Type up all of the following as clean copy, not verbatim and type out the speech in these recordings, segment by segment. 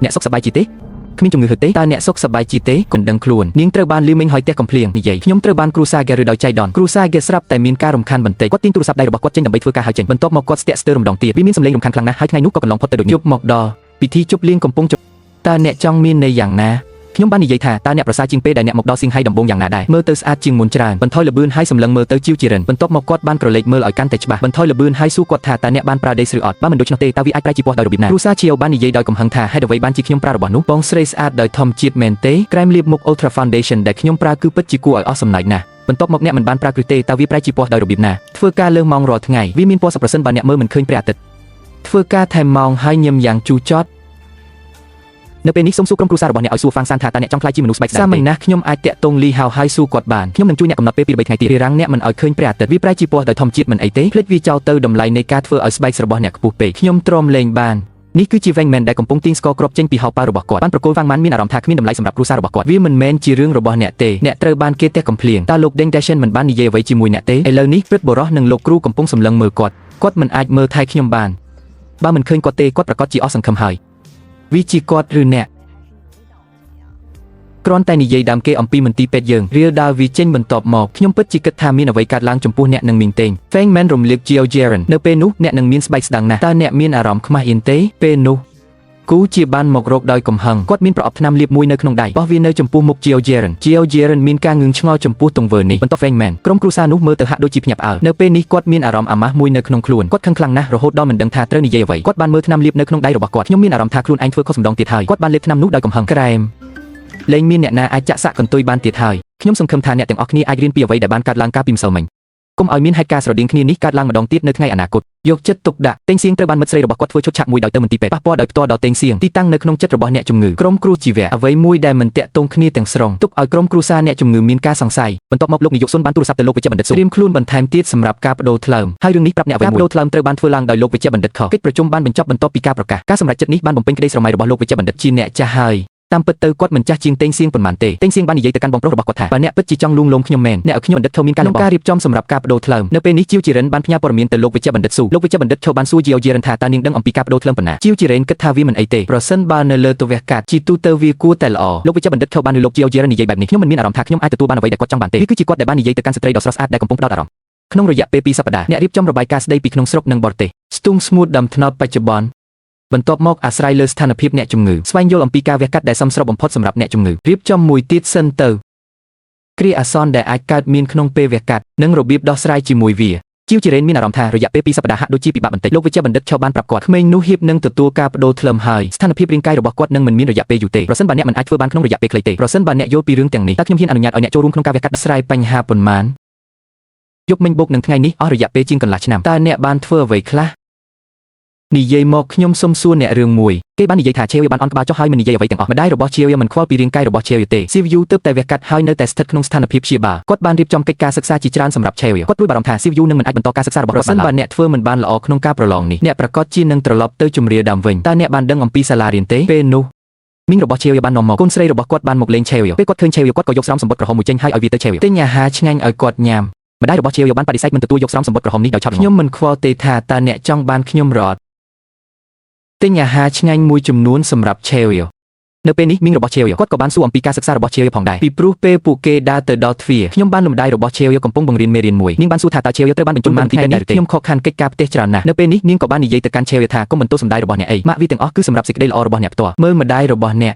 អ្នកសុខសប្បាយជាទេគ្មានជំងឺហឺទេតើអ្នកសុខសប្បាយជាទេគុណដឹងខ្លួននាងត្រូវបានលឺមិញហើយផ្ទះកំភ្លៀងនិយាយខ្ញុំត្រូវបានគ្រួសារហ្គេឬដោយចៃដន្យគ្រួសារហ្គេស្រាប់តែមានការរំខានបន្តិចគាត់ទាញទូរស័ព្ទដៃរបស់គាត់ចេញដើម្បីធ្វើការហៅចេញបន្ទាប់មកគាត់ស្ទាក់ស្ទើរម្ដងទៀតវាមានសម្លេងរំខានខ្លាំងណាស់ហើយថ្ងៃនោះក៏កន្លងផុតទៅដូចយប់មកដល់ពិធីជប់លៀងកំពុងតើអ្នកចង់មានន័យយ៉ាងណាខ្ញុំបាននិយាយថាតើអ្នកប្រសើរជាងពេលដែលអ្នកមកដល់សៀងហៃដំបូងយ៉ាងណាដែរមើលទៅស្អាតជាងមុនច្រើនបន្ថយល្បឿនហើយសម្លឹងមើលទៅជាវជារិនបន្ទាប់មកគាត់បានក្រឡេកមើលឲ្យកាន់តែច្បាស់បន្ថយល្បឿនហើយសួរគាត់ថាតើអ្នកបានប្រើដេសឬអត់បើមិនដូច្នោះទេតើវាអាចប្រែជាពណ៌ដោយរបៀបណាគ្រួសារជាវបាននិយាយដោយកំហឹងថាហេតុអ្វីបានជាខ្ញុំប្រើរបស់នោះបងស្រីស្អាតដោយធម្មជាតិមែនទេក្រែមលាបមុខ Ultra Foundation ដែលខ្ញុំប្រើគឺពិតជាគួរឲ្យអស់សំណើចណាស់បន្ទាប់មកអ្នកមិនបានប្រើគ្រឹះទេតើវាប្រែជាពណ៌ដោយរបៀបណាធ្វើការលើសម៉ោងរាល់ថ្ងៃវាមានពណ៌សប្រសិនបើអ្នកមើលមិនឃើញព្រះអាទិត្យធ្វើការថែមម៉ោងហើយញឹមយ៉ាងជូរចត់នៅពេលនេះសូមសួរក្រុមគ្រួសាររបស់អ្នកឲ្យសួរហ្វាងសានថាតើអ្នកចង់ក្លាយជាមនុស្សស្បែកស្ដើងទេសាមញ្ញណាស់ខ្ញុំអាចតាក់ទងលីហៅហើយសួរគាត់បានខ្ញុំនឹងជួយអ្នកកំណត់ពេលពី3ថ្ងៃទៀតរារាំងអ្នកមិនឲ្យឃើញព្រះអាទិត្យវាប្រែជាពណ៌ដោយធម្មជាតិមិនអីទេភ្លេចវាចោលទៅតម្លៃនៃការធ្វើឲ្យស្បែករបស់អ្នកខ្ពស់ពេកខ្ញុំទ្រាំលេងបាននេះគឺជាវែងមែនដែលកំពុងទាញស្ករគ្រាប់ចេញពីហោប៉ៅរបស់គាត់បានប្រគល់ហ្វាងម៉ាន់មានអារម្មណ៍ថាគ្មានតម្លៃសម្រាប់គ្រួសាររបស់គាត់វាមិនមែនជារឿងរបស់អ្នកទេអ្នកត្រូវបានគេទះកំភ្លៀងតើលោកដេងដេសិនមិនបាននិយាយអ្វីជាមួយអ្នកទេឥឡូវនេះព្រឹទ្ធបុរសនិងលោកគ្រូកំពុងសម្លឹងមើលគាត់គាត់មិនអាចមើលថែខ្ញុំបានបើមិនឃើញគាត់ទេគាត់ប្រកាសជាអស់សង្ឃឹមហើយវាជាគាត់ឬអ្នកគ្រាន់តែនិយាយដើមគេអំពីមន្ទីរពេទ្យយើងរៀលដើរវាចេញបន្ទាប់មកខ្ញុំពិតជាគិតថាមានអ្វីកើតឡើងចំពោះអ្នកនឹងមីងតេង Feng Man រំលាប Geo Jaren នៅពេលនោះអ្នកនឹងមានស្បែកស្ដើងណាស់តើអ្នកមានអារម្មណ៍ខ្មាស់អៀនទេពេលនោះគូជាបានមករកដោយកំហឹងគាត់មានប្រអប់ថ្នាំលាបមួយនៅក្នុងដៃបោះវានៅចំពោះមុខ Geo Jaren Geo Jaren មានការងឿងឆ្ងល់ចំពោះទង្វើនេះបន្ទាប់ Feng Man ក្រុមគ្រួសារនោះមើលទៅហាក់ដូចជាភ្ញាក់ផ្អើលនៅពេលនេះគាត់មានអារម្មណ៍អាម៉ាស់មួយនៅក្នុងខ្លួនគាត់ខឹងខ្លាំងណាស់រហូតដល់មិនដឹងថាត្រូវនិយាយអ្វីគាត់បានមើលថ្នាំលាបនៅក្នុងដៃរបស់គាត់ខ្ញុំមានអារម្មណ៍ថាខ្លួនឯងធ្វើខុសម្ដងទៀតហើយគាត់បានលេបថ្នាំនោះដោយកំហឹងក្រែមលែងមានអ្នកណាអាចចាក់សាក់កន្ទុយបានទៀតហើយខ្ញុំសង្ឃឹមថាអ្នកទាំងអស់គ្នាអាចរៀនពីអ្វីដែលបានកើតឡើងកាលពីម្សិលមិញកុំឲ្យមានហេតុការណ៍ស្រដៀងគ្នានេះកើតឡើងម្ដងទៀតនៅថ្ងៃអនាគតយកចិត្តទុកដាក់តេងសៀងត្រូវបានមិត្តស្រីរបស់គាត់ធ្វើឈុតឆាកមួយដោយទៅមន្ទីរពេទ្យប៉ះពាល់ដោយផ្ទាល់ដល់តេងសៀងទីតាំងនៅក្នុងចិត្តរបស់អ្នកជំងឺក្រុមគ្រួជីវៈអ្វីមួយដែលមិនតាក់ទងគ្នាទាំងស្រុងទុកឲ្យក្រុមគ្រួសារអ្នកជំងឺមានការសង្ស័យបន្ទាប់មកលោកនាយកសុនបានទូរស័ព្ទទៅលោកវេជ្ជបណ្ឌិតស៊ូត្រៀមខ្លួនបន្ថែមទៀតសម្រាប់ការបដូរថ្លើមហើយរឿងនេះប្រាប់អ្នកអ្វីមួយការបដូរថ្លើមត្រូវបានធ្វើឡើងដោយលោកវេជ្ជបណ្ឌិតខកិច្ចប្រជុំបានបញ្ចប់បន្ទាប់ពីការប្រកាសការសម្រេចចិត្តនេះបានបំពេញក្តីស្រមៃរបស់លោកវេជ្ជបណ្ឌិតជាអ្នកចាស់ហើយតាមពិតទៅគាត់មិនចាស់ជាងតេងសៀងប៉ុន្មានទេតេងសៀងបាននិយាយទៅកាន់បងប្រុសរបស់គាត់ថាបើអ្នកពិតជាចង់លួងលោមខ្ញុំមែនអ្នកឲ្យខ្ញុំបណ្ឌិតខមានការក្នុងការរៀបចំសម្រាប់ការបដូរថ្លើមនៅពេលនេះជាវជីរិនបានផ្ញើព័ត៌មានទៅលោកវេជ្ជបណ្ឌិតស៊ូលោកវេជ្ជបណ្ឌិតឈបានសួរជាវជីរិនថាតើនាងដឹងអំពីការបដូរថ្លើមប៉ុណ្ណាជាវជីរិនគិតថាវាមិនអីទេប្រសិនបើនៅលើទវះកាត់ជាទូទៅវាគួរតែល្អលោកវេជ្ជបណ្ឌិតឈបានឬលោកជាវជីរិននិយាយបែបនេះខ្ញុំមិនមានអារម្មណ៍ថាខ្ញុំអាចទទួលបានអ្វីដែលគាត់ចង់បានទេវាគឺជាគាត់ដែលបាននិយាយទៅកាន់ស្ត្រីដ៏ស្រស់ស្អាតដែលកំពុងផ្ដោតអារម្មណ៍ក្នុងរយៈពេល2សប្តាហ៍អ្នករៀបចំរបាយការណ៍ស្ដីពីក្នុងស្រុកនិងបរទេសស្ទូងស្ងួតដើមត្នោតបច្ចុប្បន្នបន្ទាប់មកអាស្រ័យលើស្ថានភាពអ្នកជំងឺស្វែងយល់អំពីការវះកាត់ដែលសមស្របបំផុតសម្រាប់អ្នកជំងឺរៀបចំមួយទៀតសិនទៅគ្រាអាសន្នដែលអាចកើតមានក្នុងពេលវះកាត់និងរបៀបដោះស្រាយជាមួយវាជាវជីរ៉េនមានអារម្មណ៍ថារយៈពេល2សប្តាហ៍ហាក់ដូចជាពិបាកបន្តិចលោកវេជ្ជបណ្ឌិតឆបានប្រាប់គាត់ក្មេងនោះហៀបនឹងទទួលការបដូរថ្លើមហើយស្ថានភាពរាងកាយរបស់គាត់នឹងមិនមានរយៈពេលយូរទេប្រសិនបើអ្នកមិនអាចធ្វើបានក្នុងរយៈពេលខ្លីទេប្រសិនបើអ្នកយល់ពីរឿងទាំងនេះតើខ្ញុំហ៊ានអនុញ្ញាតឲ្យអ្នកចូលរួមក្នុងការវះកាត់ស្រាយបញ្ហាប៉ុន្មានយប់មិញបូកនឹងថ្ងៃនេះអស់រយៈពេលជាងកន្លះឆ្នាំតើអ្នកបានធ្វើអ្វីខ្លះនិយាយមកខ្ញុំសុំសួរអ្នករឿងមួយគេបាននិយាយថាឆេវបានអន់ក្បាលចុះហើយមិននិយាយអ្វីទាំងអស់ម្ដាយរបស់ឆេវមិនខ្វល់ពីរាងកាយរបស់ឆេវទេស៊ីវយូទើបតែវះកាត់ហើយនៅតែស្ថិតក្នុងស្ថានភាពព្យាបាលគាត់បានរៀបចំកិច្ចការសិក្សាជាច្រើនសម្រាប់ឆេវគាត់ព្រួយបារម្ភថាស៊ីវយូនឹងមិនអាចបន្តការសិក្សារបស់គាត់បានបើអ្នកធ្វើមិនបានល្អក្នុងការប្រឡងនេះអ្នកប្រកាសជានឹងត្រឡប់ទៅជំរាដើមវិញតើអ្នកបានដឹងអំពីសាលារៀនទេពេលនោះមីងរបស់ឆេវបាននាំមកកូនស្រីរបស់គាត់បានមកលេងឆេវពេលគាត់ឃើញឆេវគាត់ក៏យកស្រោមសម្បត្តិក្រហមមួយចេញហើយឲ្យវាទៅឆេវទិញអាហារឆ្ងាញ់ឲ្យគាត់ញ៉ាំម្ដាយរបស់ឆេវបានបដិសេធមិនទទួលយកស្រោមសម្បត្តិក្រហមនេះដោយឆាប់ខ្ញុំមិនខ្វល់ទេថាតើអ្នកចង់បានខ្ញុំរត់ទិញអាហារឆ្ងាញ់មួយចំនួនសម្រាប់ឆេវនៅពេលនេះមីងរបស់ឆេវគាត់ក៏បានសួរអំពីការសិក្សារបស់ឆេវផងដែរពីព្រោះពេលពួកគេដើរទៅដល់ទ្វារខ្ញុំបានលំដាយរបស់ឆេវកំពុងបង្រៀនមេរៀនមួយនាងបានសួរថាតើឆេវត្រូវបានបញ្ជូនមកទីពេទ្យដែរឬទេខ្ញុំខកខានកិច្ចការផ្ទះច្រើនណាស់នៅពេលនេះនាងក៏បាននិយាយទៅកាន់ឆេវថាកុំបន្ទោសសម្ដាយរបស់អ្នកអីម៉ាក់វាទាំងអស់គឺសម្រាប់សេចក្តីល្អរបស់អ្នកផ្ទាល់មើលម្ដាយរបស់អ្នក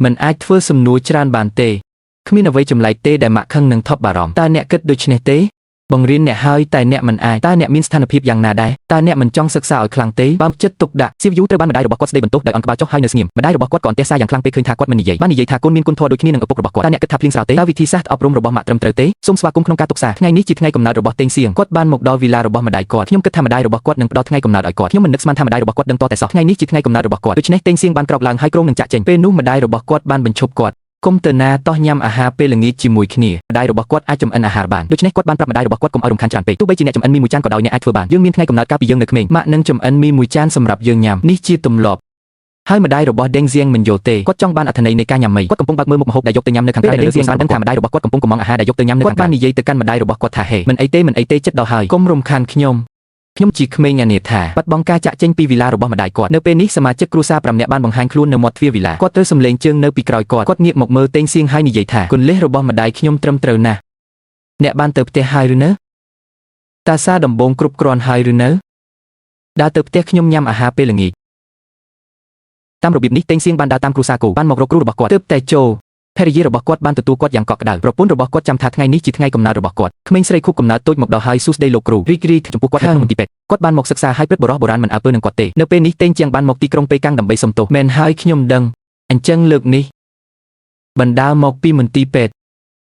មិនអាចធ្វើសំណួរច្រើនបានទេគ្មានអ្វីចម្លែកទេដែលម៉ាក់ខឹងនឹងថប់បារម្ភតើអ្នកគិតដូច្នេះទេបង្រៀនអ្នកហើយតែអ្នកមិនអាចតើអ្នកមានស្ថានភាពយ៉ាងណាដែរតើអ្នកមិនចង់សិក្សាឲ្យខ្លាំងទេបើចិត្តទុកដាក់សៀវយូត្រូវបានម្ដាយរបស់គាត់ស្ដីបន្ទោសដោយអន់ក្បាលចុះហើយនៅស្ងៀមម្ដាយរបស់គាត់ក៏អន្ទះសារយ៉ាងខ្លាំងពេលឃើញថាគាត់មិននិយាយបាននិយាយថាកូនមានគុណធម៌ដូចគ្នានឹងឪពុករបស់គាត់តើអ្នកគិតថាភ្លៀងស្រាលទេតើវិធីសាស្ត្រអប់រំរបស់ម៉ាក់ត្រឹមត្រូវទេសូមស្វាគមន៍ក្នុងការទុកសារថ្ងៃនេះជាថ្ងៃកំណើតរបស់តេងសៀងគាត់បានមកដល់វីឡារបស់ម្ដាយគាត់ខ្ញុំគិតថាម្ដាយរបស់គាត់នឹងផ្ដល់ថ្ងៃកំណើតឲ្យគាត់ខ្ញុំមិននឹកស្មានថាម្ដាយរបស់គាត់ដឹងតតែសោះថ្ងៃនេះជាថ្ងៃកំណើតរបស់គាត់ដូច្នេះតេងសៀងបានក្រោកឡើងហើយគ្រោងនឹងចាក់ចេញពេលនោះម្ដាយរបស់គាត់បានបញ្ឈប់គាត់គុំទៅណាតោះញ៉ាំអាហារពេលល្ងាចជាមួយគ្នាម្ដាយរបស់គាត់អាចចម្អិនអាហារបានដូច្នេះគាត់បានប្រាប់ម្ដាយរបស់គាត់កុំឲ្យរំខានច្រើនពេកទោះបីជាអ្នកចម្អិនមីមួយចានក៏ដោយអ្នកអាចធ្វើបានយើងមានថ្ងៃកំណើតកាលពីយើងនៅក្មេងម៉ាក់នឹងចម្អិនមីមួយចានសម្រាប់យើងញ៉ាំនេះជាទម្លាប់ហើយម្ដាយរបស់ដេងសៀងមិនយល់ទេគាត់ចង់បានអត្ថន័យនៃការញ៉ាំមីគាត់កំពុងបើកមើលមុខម្ហូបដែលយកទៅញ៉ាំនៅខាងក្រៅនៅលើសៀងបានដឹងថាម្ដាយរបស់គាត់កំពុងកុម្ម៉ង់អាហារដែលយកទៅញ៉ាំនៅខាងក្រៅគាត់បាននិយាយទៅកាន់ម្ដាយរបស់គាត់ថាហេមិនអីទេមិនអីទេចិត្តដល់ហើយកុំរំខានខ្ញុំ ខ្ញុំជាក្មេងអានេថាបាត់បង់ការចាក់ចេញពីវីឡារបស់ម្ដាយគាត់នៅពេលនេះសមាជិកគ្រួសារ5នាក់បានបង្ហាញខ្លួននៅមាត់ទ្វារវីឡាគាត់ទៅសម្លេងជើងនៅពីក្រោយគាត់គាត់ងាកមកមើលតេងសៀងហើយនិយាយថាគន្លឹះរបស់ម្ដាយខ្ញុំត្រឹមត្រូវណាស់អ្នកបានទៅផ្ទះហើយឬនៅតាសាដំបងគ្រប់គ្រាន់ហើយឬនៅដើរទៅផ្ទះខ្ញុំញ៉ាំអាហារពេលល្ងាចតាមរបៀបនេះតេងសៀងបានដើរតាមគ្រួសារគោបានមករកគ្រូរបស់គាត់ទើបតែចូលភរិយារបស់គាត់បានទទួលគាត់យ៉ាងកក់ក្ដៅប្រពន្ធរបស់គាត់ចាំថាថ្ងៃនេះជាថ្ងៃកំណើតរបស់គាត់ក្មេងស្រីខួបកំណើតតូចមកដល់ហើយសួស្តីលោកគ្រូរីករាយចំពោះគាត់នៅក្នុងមន្ទីរពេទ្យគាត់បានមកសិក្សាហើយព្រឹទ្ធបុរសបុរាណមិនអើពើនឹងគាត់ទេនៅពេលនេះតេងជាងបានមកទីក្រុងប៉េកាំងដើម្បីសុំទោសមែនហើយខ្ញុំដឹងអញ្ចឹងលើកនេះបណ្ដាលមកពីមន្ទីរពេទ្យ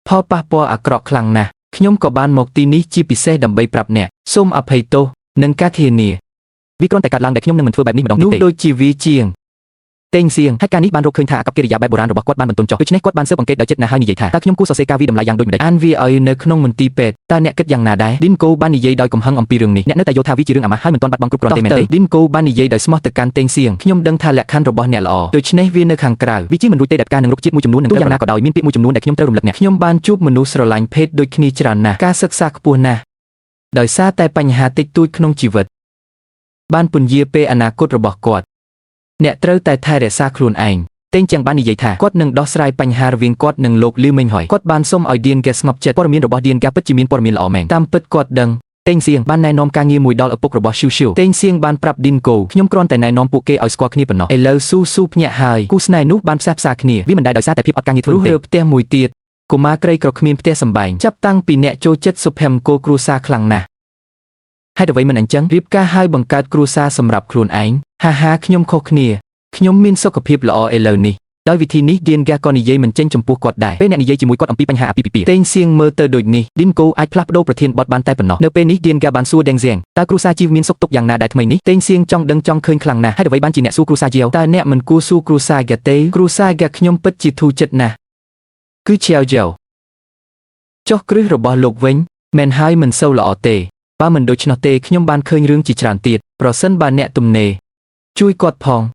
ផលប៉ះពាល់អាក្រក់ខ្លាំងណាស់ខ្ញុំក៏បានមកទីនេះជាពិសេសដើម្បីប្រាប់អ្នកសូមអភ័យទោសនិងការធានាវាគ្រាន់តែកាត់ឡើងដែលខ្ញុំនឹងមិនធ្វើបែបនេះម្ដងទៀតទេនោះដូចជាវាជាងតេងសៀងហេតុការណ៍នេះបានរកឃើញថាអាកប្បកិរិយាបែបបុរាណរបស់គាត់បានបន្ទន់ចុះដូច្នេះគាត់បានស៊ើបអង្កេតដោយចិត្តណាស់ហើយនិយាយថាតើខ្ញុំគួរសរសេរការវិតម្លៃយ៉ាងដូចម្តេចអានវាឲ្យនៅក្នុងមន្ទីរពេទ្យតើអ្នកគិតយ៉ាងណាដែរឌីនកូបាននិយាយដោយកំហឹងអំពីរឿងនេះអ្នកនៅតែយល់ថាវាជារឿងអាម៉ាស់ហើយមិនទាន់បាត់បង់គ្រប់គ្រាន់ទេមែនទេឌីនកូបាននិយាយដោយស្មោះទៅកាន់តេងសៀងខ្ញុំដឹងថាលក្ខខណ្ឌរបស់អ្នកល្អដូច្នេះវានៅខាងក្រៅវាជាមិនរួចទេដែលផ្កានឹងរុក្ខជាតិមួយចំនួននឹងយ៉ាងណាក៏ដោយមានពាក្យមួយចំនួនដែលខ្ញុំត្រូវរំលឹកអ្នកខ្ញុំបានជួបមនុស្សស្រឡាញ់ភេទដូចគ្នាច្រើនណាស់ការសិក្សាខ្ពស់ណាស់ដោយសារតែបញ្ហាតិចតួចក្នុងជីវិតបានពន្យាពេលអនាគតរបស់គាត់អ្នកត្រូវតែថែរក្សាខ្លួនឯងតេងជាងបាននិយាយថាគាត់នឹងដោះស្រាយបញ្ហារវាងគាត់និងលោកលីមេងហុយគាត់បានសុំឲ្យឌៀនហ្គាស្ងប់ចិត្តព័ត៌មានរបស់ឌៀនហ្គាពិតជាមានព័ត៌មានល្អមែនតាមពិតគាត់ដឹងតេងសៀងបានណែនាំការងារមួយដល់ឪពុករបស់ស៊ូស៊ូតេងសៀងបានប្រាប់ឌីនកូខ្ញុំគ្រាន់តែណែនាំពួកគេឲ្យស្គាល់គ្នាប៉ុណ្ណោះឥឡូវស៊ូស៊ូភ្ញាក់ហើយគូស្នេហ៍នោះបានផ្សះផ្សាគ្នាវាមិនដែលដោយសារតែភាពអត់ការងារធ្វើទេផ្ទះមួយទៀតកុមារក្រីក្រគ្មានផ្ទះសម្បែងចាប់តាំងពីអ្នកចូលចិត្តសុភមង្គលគ្រួសារខ្លាំងណាស់ហេតុអ្វីមិនអញ្ចឹងរៀបការហើយបង្កើតគ្រួសារសម្រាប់ខ្លួនឯងហាហាខ្ញុំខុសគ្នាខ្ញុំមានសុខភាពល្អឥឡូវនេះដោយវិធីនេះឌៀនហ្គាក៏និយាយមិនចេញចំពោះគាត់ដែរពេលអ្នកនិយាយជាមួយគាត់អំពីបញ្ហាអាពាហ៍ពិពាហ៍តេងសៀងមើលទៅដូចនេះឌីនកូអាចផ្លាស់ប្ដូរប្រធានបទបានតែប៉ុណ្ណោះនៅពេលនេះឌៀនហ្គាបានសួរដេងសៀងតើគ្រួសារជីវមានសុខទុក្ខយ៉ាងណាដែរថ្មីនេះតេងសៀងចង់ដឹងចង់ឃើញខ្លាំងណាស់ហេតុអ្វីបានជាអ្នកសួរគ្រួសារជាវតើអ្នកមិនគួរសួរគ្រួសារហ្គាទេគ្រួសារហ្គាខ្ញុំពិតជាធូរចិត្តណាស់គឺឈៀវយ៉ូចុះគ្រឹះរបស់លោកវិញមែនហើយមិនសូវល្អទេបើមិនដូច្នោះទេខ្ញុំបានឃើញរឿងជាច្រើនទៀតប្រសិនបើអ្នកទំនេរជួយគាត់ផង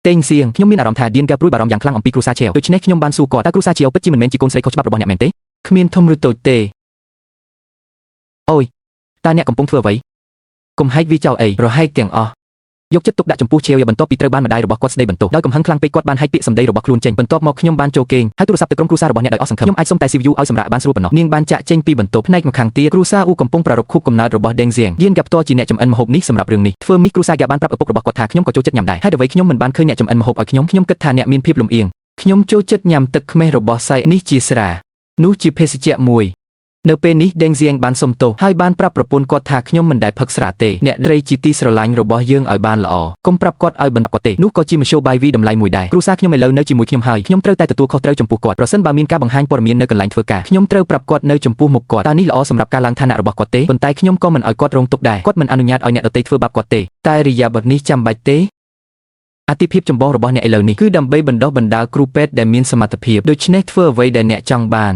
តេងសៀងខ្ញុំមានអារម្មណ៍ថាឌៀនកាព្រួយបារម្ភយ៉ាងខ្លាំងអំពីគ្រួសារឆេវដូច្នេះខ្ញុំបានសួរគាត់តើគ្រួសារឆេវពិតជាមិនមែនជាកូនស្រីខុសច្បាប់របស់អ្នកមែនទេគ្មានធំឬតូចទេអូយតើអ្នកកំពុងធ្វើអ្វីកុំហែកវាចោលអីរហែកទាំងអស់យកចិត្តទុកដាក់ចំពោះឆេវបន្ទាប់ពីត្រូវបានម្ដាយរបស់គាត់ស្ដីបន្ទោសដោយកំហឹងខ្លាំងពេកគាត់បានហែកពាក្យសម្ដីរបស់ខ្លួនចេញបន្ទាប់មកខ្ញុំបានចូលគេងហើយទូរស័ព្ទទៅក្រុមគ្រួសាររបស់អ្នកដោយអស់សង្ឃឹមខ្ញុំអាចសុំតែ CVU ឲ្យសម្រាប់បានស្រួលប៉ុណ្ណោះនាងបានចាក់ចេញពីបន្ទប់ផ្នែកម្ខាងទៀតគ្រួសារអ៊ូកំពុងប្រារព្ធខួបកំណើតរបស់ដេងសៀងយានកាផ្ទាល់ជាអ្នកចម្អិនម្ហូបនេះសម្រាប់រឿងនេះធ្វើមីគ្រួសារយ៉ាបានប្រាប់ឪពុករបស់គាត់ថាខ្ញុំក៏ចូលចិត្តញ៉ាំដែរហើយអ្វីខ្ញុំមិនបានឃើញអ្នកចម្អិនម្ហូបឲ្យខ្ញុំខ្ញុំគិតថាអ្នកមានភាពលំអៀងខ្ញុំចូលចិត្តញ៉ាំទឹកខ្មេះរបស់សៃនេះជាស្រានោះជាភេសជ្ជៈមួយនៅពេលនេះដេងសៀងបានសុំទោសហើយបានប្រាប់ប្រពន្ធគាត់ថាខ្ញុំមិនដែលផឹកស្រាទេអ្នកត្រីជាទីស្រឡាញ់របស់យើងឲ្យបានល្អកុំប្រាប់គាត់ឲ្យបន្តគាត់ទេនោះក៏ជាមធ្យោបាយវីតម្លៃមួយដែរគ្រួសារខ្ញុំឥឡូវនៅជាមួយខ្ញុំហើយខ្ញុំត្រូវតែទទួលខុសត្រូវចំពោះគាត់ប្រសិនបើមានការបង្ហាញព័ត៌មាននៅកន្លែងធ្វើការខ្ញុំត្រូវប្រាប់គាត់នៅចំពោះមុខគាត់តើនេះល្អសម្រាប់ការឡើងឋានៈរបស់គាត់ទេប៉ុន្តែខ្ញុំក៏មិនឲ្យគាត់រងទុក្ខដែរគាត់មិនអនុញ្ញាតឲ្យអ្នកដទៃធ្វើបាបគាត់ទេតែរិយាបថនេះចាំបាច់ទេអតិភិបចម្បងរបស់អ្នកឥឡូវនេះគឺដើម្បីបណ្ដុះបណ្ដាលគ្រូពេទ្យដែលមានសមត្ថភាពដូច្នេះធ្វើអ្វីដែលអ្នកចង់បា